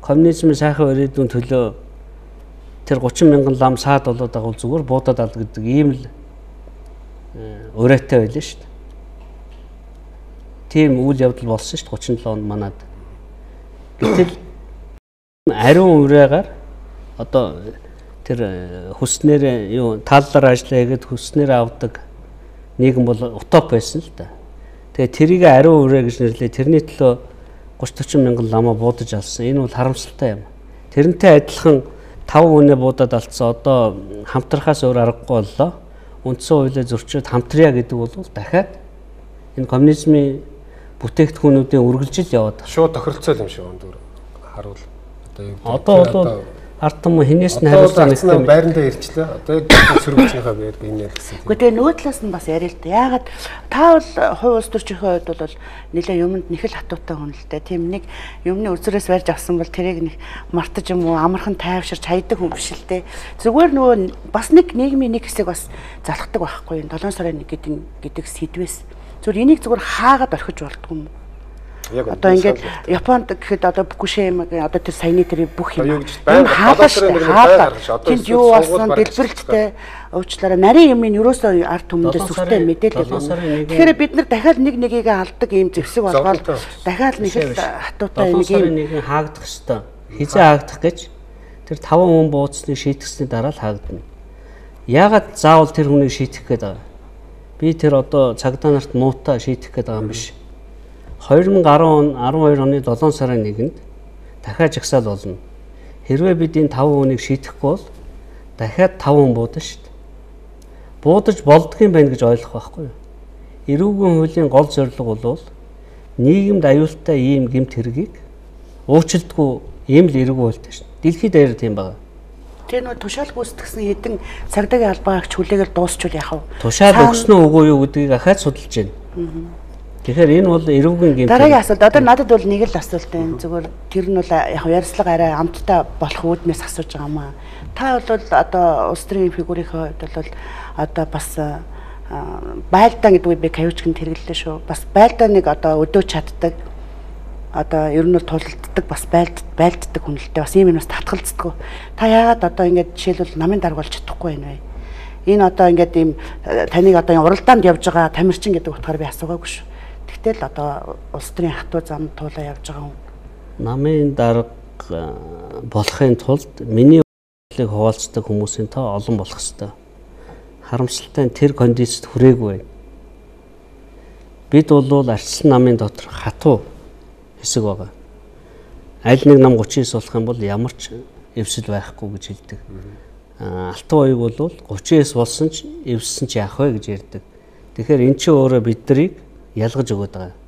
Коммунизмын сайхан өрөөдүүн төлөө тэр 30 мянган лам саад болоод байгаа бол зүгээр буудаад ал гэдэг ийм л урайтай байлаа шүү дээ. Тийм үйл явдал болсон шүү дээ 37 онд манад. Гэтэл ариун урайгаар одоо тэр хүснээр юу тааллаар ажиллаа хийгээд хүснээр авдаг нийгэм бол утоп байсан л да. Тэгээ тэрийг ариун үрээ гэж нэрлээ. Тэрний төлөө 30 40 мянган ламаа буудаж алсан. Энэ бол харамсалтай юм. Тэрнтэй адилхан 5 хүнээ буудаад алдсан. Одоо хамтрахаас өөр аргагүй боллоо. Үндсэн хуулиа зөрчөөд хамтрая гэдэг бол дахиад энэ коммунизмын бүтээгдэхүүнүүдийн үргэлжил яваад. Шууд тохиролцоо юм шиг өндөр харуул. Одоо юу одоо бол ард түмэн хинээс нь хариуцлага нэгтэй байрандаа ирчлээ. Одоо яг сөргөчнийхээ байр энэ л гэсэн. Гэхдээ тэгээ нөгөө талаас нь бас яриа л да. Яагаад та бол хувь улс төрчийнхээ хувьд бол нэлээ юмд нэг л хатуутай хүн л дээ. Тийм нэг юмны үзрээс барьж авсан бол тэрийг нэг мартаж юм уу амархан тайвширч хайдаг хүн биш л дээ. Зүгээр нөгөө бас нэг нийгмийн нэг хэсэг бас залхдаг байхгүй юм. 7 сарын 1 гэдэг сэдвээс. Зүгээр энийг зүгээр хаагаад орхиж болдгоо юм. Одоо ингээд Японд гэхэд одоо Фукушимагийн одоо тэр саяны тэр бүх юм хаалаа шүү дээ. Хаалаа. Тэнд юу болсон дэлбэрэлттэй уучлаарай нарийн юм нь ерөөсөө ард түмэндээ сүртэй мэдээлэл байна. Тэгэхээр бид нар дахиад нэг нэгийг алдаг ийм зэвсэг болгоод дахиад нэг л хатуутай нэг юм нэгэн хаагдах хэвээр. Хизээ хаагдах гэж тэр 5 хүн бууцныг шийтгсэний дараа л хаагдана. Яагаад заавал тэр хүнийг шийтгэх гээд байгаа? Би тэр одоо цагдаа нарт муутай шийтгэх гээд байгаа юм биш. 2010 он 12 оны 7 сарын 1-нд дахиад жагсаал болно. Хэрвээ бид энэ 5 хүнийг шийтгэхгүй бол дахиад 5 хүн буудана шүү дээ. Буудаж болдгийм байна гэж ойлгох байхгүй юу? Эрүүгийн хуулийн гол зорилго бол нийгэмд аюултай ийм гэмт хэргийг уучлдаггүй ийм л эрүүгийн хуультай шүү дээ. Дэлхийд даяар тийм байгаа. Тэр нөө тушаал гүйцэтгсэн хэдэн цагдаагийн албаагч хүлээгээл дуусчвал яах вэ? Тушаал өгсөн үү үгүй юу гэдгийг ахаад судалж байна. Тэгэхээр энэ бол эрүүгийн гэмт. Дараагийн асуулт. Одоо надад бол нэг л асуулт байна. Зүгээр тэр нь бол яг ярьцлага арай амттай болох үүднээс асууж байгаа юм аа. Та бол одоо улс төрийн фигүрийн хувьд бол одоо бас байлдаан гэдэг үгийг би кавичкэнд хэрэглэлээ шүү. Бас байлдааныг одоо өдөөж чаддаг. Одоо ер нь бол тулалддаг бас байлддаг хүн л дээ. Бас ийм юмас татгалздаг. Та яагаад одоо ингэж жишээлбэл намын дарга болж чадахгүй байна вэ? Энэ одоо ингээд ийм таныг одоо уралдаанд явж байгаа тамирчин гэдэг утгаар би асуугаагүй шүү. Тэгтэл одоо улс төрийн хатуу зам туулаа явж байгаа хүн. Намын дарга болохын тулд миний бодлыг хуваалцдаг хүмүүсийн тоо олон болох ёстой. Харамсалтай нь тэр кондицид хүрээгүй байна. Бид бол арчилсан намын дотор хатуу хэсэг байгаа. Аль нэг нам 39 болох юм бол ямар ч эвсэл байхгүй гэж хэлдэг. Алтан оюг бол 39 болсон ч эвссэн ч яах вэ гэж ярьдаг. Тэгэхээр эн чинь өөрөө биднийг ялгаж өгöd байгаа.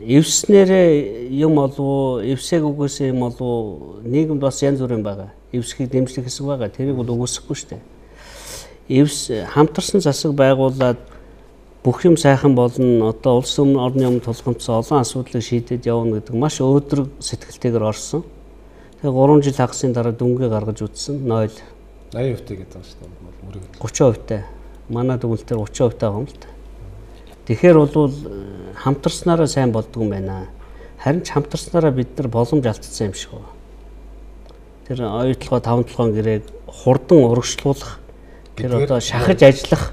Эвснээрээ юм болов уу, эвсээгүйгээсээ юм болов уу, нийгэмд бас янз бүрийн байгаа. Эвсхийг дэмжлэх хэсэг байгаа. Тэрийг бол үгүйсэхгүй шүү дээ. Эвс хамтарсан засаг байгуулад бүх юм сайхан болно. Одоо улс өмнө орны өмнө тулгамдсан олон асуудлыг шийдээд явна гэдэг маш өөдрөг сэтгэлтэйгээр орсон. Тэгээ 3 жил хагасын дараа дүнгээ гаргаж үзсэн. 0. 80% гэдэг байгаа шүү дээ. Мөрөг 30%-тай. Манай дүгнэлтээр 30% байгаа юм л та. Тэгэхээр бол хамтарснараа сайн болдгүй юм байна. Харин ч хамтарснараа бид нар боломж алдсан юм шиг байна. Тэр оюутлогоо 5 толгойн гэрээг хурдан урагшлуулах, тэр одоо шахаж ажиллах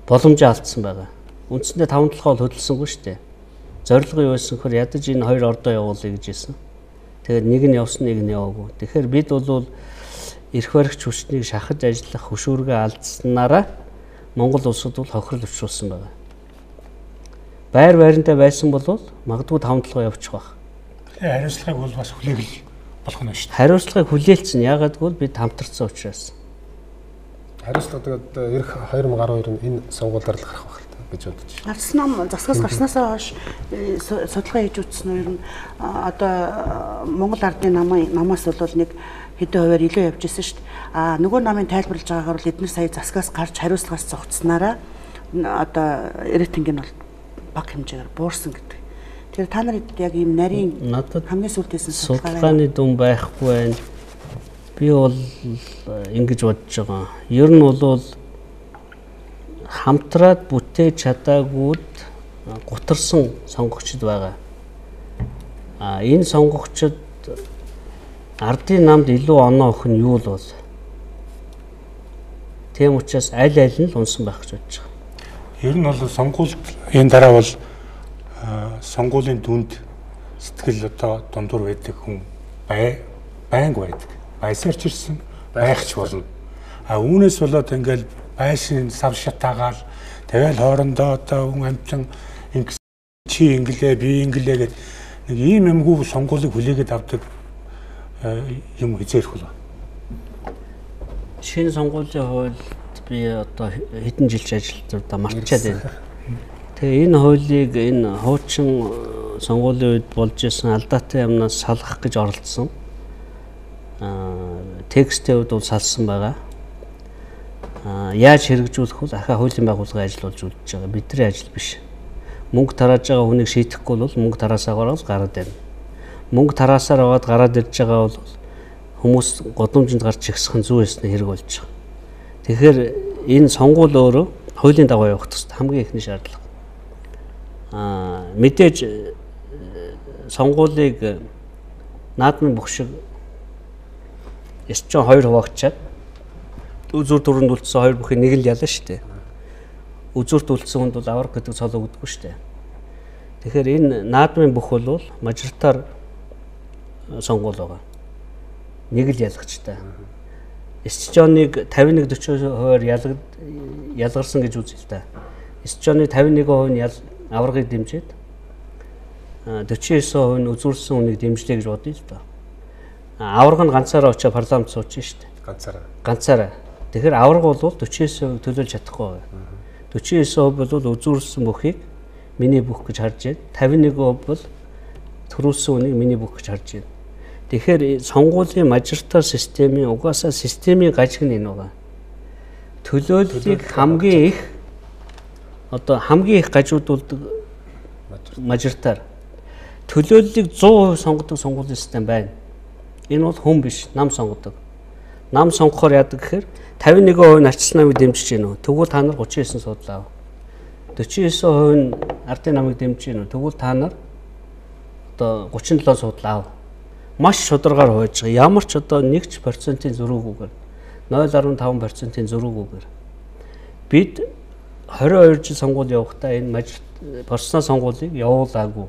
боломжоо алдсан байгаа. Үндсэндээ 5 толгой бол хөдөлсөнгүй шүү дээ. Зорилго юу байсан гэхээр ядаж энэ хоёр ордоо явуулъя гэж хэлсэн. Тэгээд нэг нь явсан, нэг нь яваагүй. Тэгэхээр бид бол эрх баригч хүчнийг шахаж ажиллах хөшүүргээ алдсанараа Монгол улсад бол хохирол учруулсан байгаа. Байр байрандаа байсан бол магадгүй 5 толгой явчих байх. Хариуцлагыг бол бас хүлээгэл болох нь шүү дээ. Хариуцлагыг хүлээлцэн. Яагаад гэвэл бид хамтарсан учраас. Хариуцлага тэгээд эх 2012 энэ сонгуулиар л гарах байх л та гэж бодож байна. Арчсан нам засгаас гарснаасаа хойш судалгаа хийж үзсэн нь ер нь одоо Монгол ардын намаас бол нэг хэдэн хувиар илүү явж исэн шүү дээ. А нөгөө намын тайлбарлаж байгаагаар бол эдгээр сая засгаас гарч хариуцлагаас зогцсонараа одоо рейтинг нь бол бага хэмжээгээр буурсан гэдэг. Тэгэхээр та нар яг ийм нарийн хамгийн сүүлд хийсэн судалгааны дүн байхгүй байна. Би бол ингэж бодож байгаа. Ер нь бол хамтраад бүтээж чадаагүйд гутарсан сонгогчд байгаа. А энэ сонгогчд ардын намд илүү оноо өгөх нь юу л бол? Тийм учраас аль аль нь л унсан байх гэж бодож байгаа. Ер нь бол сонгуульд энэ дараа бол сонгуулийн дүнд сэтгэл одоо дундуур байдаг хүн байнга байдаг. Байсаар ч ирсэн, байх ч болно. А үүнээс болоод ингээл байшин сав шатаагаал тэгэл хоорондоо одоо хүн амтан ингэ чи инглээ би инглээ гэд нэг ийм юмгүй сонгуулийг хүлээгээд авдаг юм хизээ ирэх болов. Шинэ сонгуулийн хуульд би одоо хэдэн жил ч ажиллаж одоо мартчаад байна. Тэгээ энэ хуулийг энэ хуучин сонгуулийн үед болж исэн алдаатай юмнаас салгах гэж оролдсон. Текстийн хувьд бол салсан байгаа. Яаж хэрэгжүүлэх вэ? Ахаа хуулийн байгууллагын ажил болж үлдэж байгаа. Бидний ажил биш. Мөнгө тарааж байгаа хүнийг шийдэхгүй бол мөнгө тараасаагаар л гараад ирнэ. Мөнгө тараасаар аваад гараад ирж байгаа бол хүмүүс годомжинд гарч ихсэх нь зүй ёсны хэрэг болж байгаа. Тэгэхээр энэ сонгуул өөрөө хуулийн дагуу явах хэрэгтэй хамгийн ихний шаардлага. Мэдээж сонгуулийг наадмын бүх шиг 9 2 хуваагчаад үзүүр дөрөнд үлдсэн хоёр бүхий нэг л ялна шүү дээ. Үзүүрт үлдсэн хүнд бол авраг гэдэг цол өгдөггүй шүү дээ. Тэгэхээр энэ наадмын бүх бол мажоритар сонгуул байгаа. Нэг л ялгчтай. Эсчжоныг 51 40%-аар ялгарсан гэж үзье л да. Эсчжоны 51% нь аваргыг дэмжиж 49% нь үзүүрсэн хүнийг дэмжлээ гэж бодъё л доо. Аварга нь ганцаараа очиж парламент сууж шүү дээ. Ганцаараа. Ганцаараа. Тэгэхээр аварга бол 49% төлөөлж чадахгүй байна. 49% бол үзүүрсэн бүхийг миний бүх гэж харж байна. 51% бол төрүүлсэн үнийг миний бүх гэж харж байна. Тэгэхээр сонгуулийн мажоритар системийн угаасаа системийн гажиг нь энэ байгаа. Төлөөллийг хамгийн их одоо хамгийн их гажуудуулдаг мажоритар. Төлөөллийг 100% сонгодог сонгуулийн систем байна. Энэ бол хүн биш, нам сонгодог. Нам сонгохоор яадаг гэхээр 51% нь арчилсан намыг дэмжиж гэнэ үү? Тэгвэл та нар 39 суудлаа. 49% нь ардын намыг дэмжиж гэнэ үү? Тэгвэл та нар одоо 37 суудлаа. Маш шударгаар хувааж байгаа. Ямар ч одоо 1% зөрүүгүйгээр 0.5% зөрүүгүйгээр бид 22 жил сонгуул явахдаа энэ персонал сонгуулийг явуулаагүй.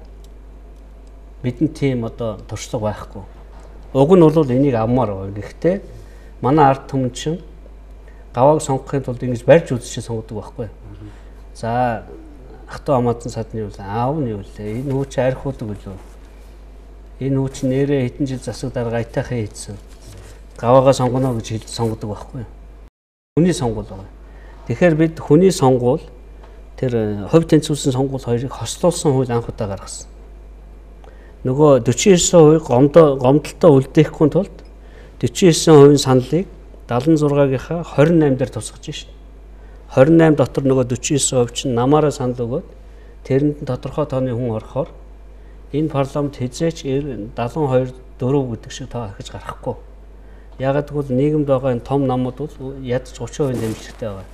Бидэнд тийм одоо туршлага байхгүй. Уг нь бол энийг авмаар байна. Гэхдээ манай ард түмэн чинь гавааг сонгохын тулд ингэж барьж үзэж сонгодог байхгүй. За ах トゥ амаазан садны юу лээ, аав нь юу лээ, энэ хүү чи архиудаг үлээ. Энэ хүү чи нэрээ хэдэн жил засаг дарга аятайхан хийсэн. Гаваагаа сонгоно гэж хэлж сонгодог байхгүй. Хүний сонгуул байгаа. Тэгэхээр бид хүний сонгуул тэр хувь тэнцвүүлсэн сонгуул хоёрыг хослуулсан хууль анх удаа гаргасан. Нөгөө 49% гомдолтой үлдээхгүй тулд 49% саналыг 76-гийнхаа 28 дээр тусгаж шин. 28 дотор нөгөө 49% чинь намаараа санал өгөөд тэрэнд нь тодорхой тооны хүн орохоор энэ парламент хэзээч 72 4 гэдэг шиг тоо ахиж гарахгүй. Яагаад гэвэл нийгэмд байгаа энэ том намууд бол ядаж 30% дэмжлэгтэй байгаа.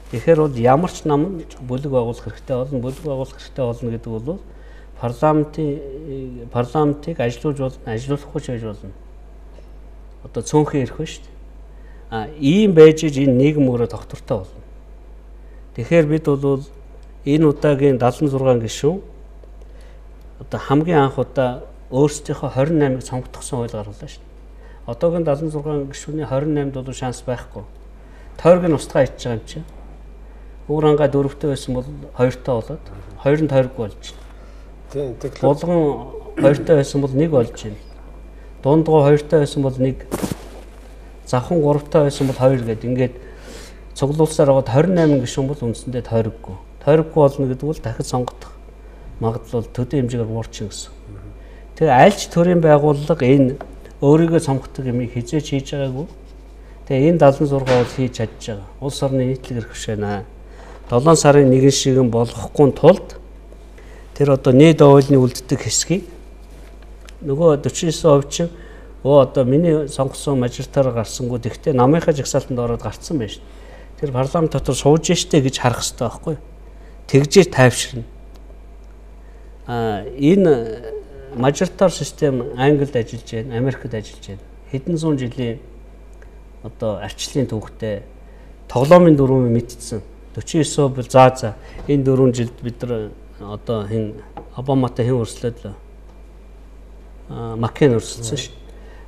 Тэгэхээр бол ямар ч нам бүлэг байгуулах хэрэгтэй болно, бүлэг байгуулах хэрэгтэй болно гэдэг бол парламентыг ажилуулж болно, ажилуулахгүй ч байж болно. Одоо цөөнхөн ирэх нь шүү дээ. А ийм байж иж энэ нийгэм өөрөө тогтвортой болно. Тэгэхээр бид бол энэ удаагийн 76 гишүүн одоо хамгийн анх удаа өөрсдийнхөө 28-ыг сонгогдсон хууль гаргалаа шүү дээ. Одоогийн 76 гишүүний 28-д бол шанс байхгүй. Тойрог нь устгаа ичж байгаа юм чинь. Өвөр хангаа дөрөвтэй байсан бол хоёртой болоод хоёр нь тойрог болж байна. Тийм, тэгэхээр Булган хоёртой байсан бол нэг болж байна. Дундгоо хоёртой байсан бол нэг, завхан гуравтай байсан бол хоёр гээд ингээд цуглуулсаар байгаад 28 гишүүн бол үндсэндээ тойроггүй. Тойроггүй болно гэдэг бол дахид сонгогдох магадлал бол төдий хэмжээгээр буурчин гэсэн. Тэгээ аль ч төрийн байгууллага энэ өөрийгөө сонгодог юмыг хизээч хийж байгаагүй. Тэгээ энэ 76 бол хийж чадж байгаа. Улс орны нийтлэг эрх бишэнэ. 7 сарын 1 шигэн болохгүй тулд тэр одоо нийт ойлны үлддэг хэсгийг нөгөө 49% чинь одоо миний сонгосон мажоритар гарсангүй тэгтээ намынхаа жагсаалтанд ороод гарцсан байж. Тэр парламент дотор сууж штэ гэж харах хэрэгтэй байхгүй. Тэгжээ тайвширна. Энэ мажоритар систем Англид ажиллаж байна, Америкт ажиллаж байна. Хэдэн зуун жилийн одоо арчлалын түүхтэй тоглоомын дүрмийг мэдсэн. 49% бол за энэ 4 жилд бид нар одоо хэн Обаматай хэн өрсөлдөд лөө? Маккен өрсөлдсөн шүү.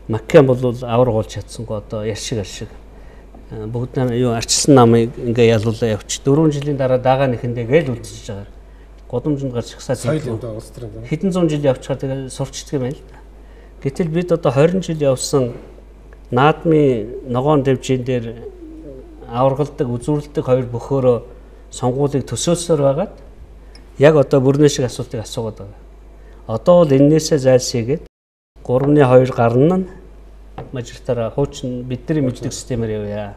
Маккен бол авраг болж чадсангүй одоо яр шиг бүгд юу арчилсан намыг ингээ ялуулаа явчих. 4 жилийн дараа дагаа нэхэндээ гээл үлдчихэж байгаа. Гудамжинд гарч ихсаад хэдэн зуун жил явчихаар тэгээ сурчдаг юм байна л да. Гэтэл бид одоо 20 жил явсан наадмын ногоон дэвжин дээр аваргалдаг, үзүүрэлдэг хоёр бөхөөрөө сонгуулийг төсөөлсөөр байгаад яг одоо бүрнээ шиг асуултыг асуугаад байгаа. Одоо бол эннээсээ зайлсхийгээд 3-2 гарна нь мажоритараа хуучин бидний мэддэг системээр явъя.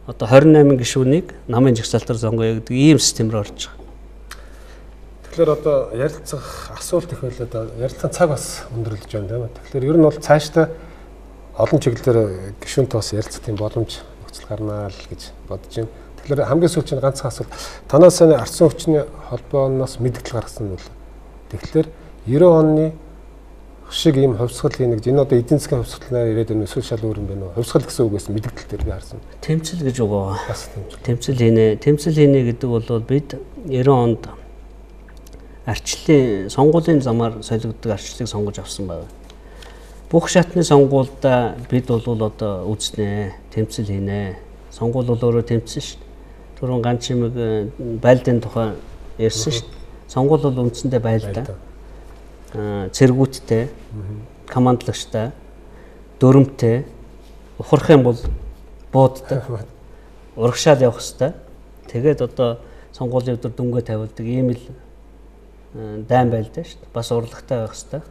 Одоо 28 гишүүнийг намын жагсаалтаар сонгоё гэдэг ийм систем рүү орж байгаа. Тэгэхээр одоо ярилцах асуулт их байлаа да. Ярилцах цаг бас өндөрлөж байна тийм ээ. Тэгэхээр ер нь бол цаашдаа олон чиглэлээр гишүүнтэй бас ярилцах тийм боломж нөхцөл гарнаа л гэж бодож байна. Тэгэхээр хамгийн сүүлийн ганцхан асуулт. Танаас арсан хүчний холбооноос мэдгэл гаргасан нь бол Тэгэхээр 90 оны шиг ийм хувьсгал хийнэ гэж энэ одоо эдийн засгийн хувьсгалнаар ирээд байна эсвэл шал өөр юм байна уу? Хувьсгал гэсэн үгээс мэдэгдэл дээр би харсан. Тэмцэл гэж үг байгаа. Бас тэмцэл. Тэмцэл хийнэ. Тэмцэл хийнэ гэдэг бол бид 90 онд арчлалын сонгуулийн замаар солигддог арчлалыг сонгож авсан байна. Бүх шатны сонгуульдаа бид бол одоо үзнэ, тэмцэл хийнэ. Сонгуул бол өөрөө тэмцсэн шүү дээ. Түрүүн Ганчимэг байлдын тухай ярьсан шүү дээ. Сонгуул бол үндсэндээ байлдаа. Цэргүүттэй, командлагчтай, дүрмтэй, ухрах юм бол бууддаг, урагшаал явах хэвээр. Тэгээд одоо сонгуулийн өдөр дүнгээ тавиулдаг ийм л дайн байлдаа шүү дээ. Бас урлагтай байх хэвээр.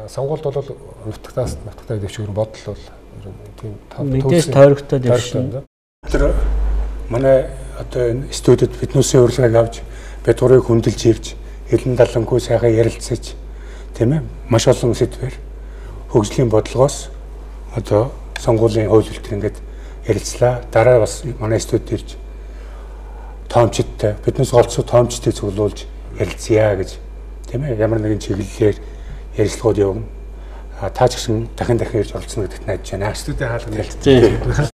Сонгуульд бол нутагтаас нутагтаа дэвшүүр бодол бол тийм мэдээж тойрогтой дэвшин. Тэр манай одоо энэ студид биднүүсийн урилгыг авч бид гурыг хүндэлж ирж элен далангүй сайхан ярилцаж тийм ээ маш олон сэдвээр хөгжлийн бодлогоос одоо сонгуулийн хууль төр ингээд ярилцлаа. Дараа бас манай студид ирж тоомчдтай биднээс голцоо тоомчдыг цуглуулж ярилцъя гэж тийм ээ ямар нэгэн чиглэлээр ярилцлагууд явна. Та ч гэсэн дахин дахин ирж оролцоно гэдэгт найдаж байна. Студийн хаалга нээлттэй.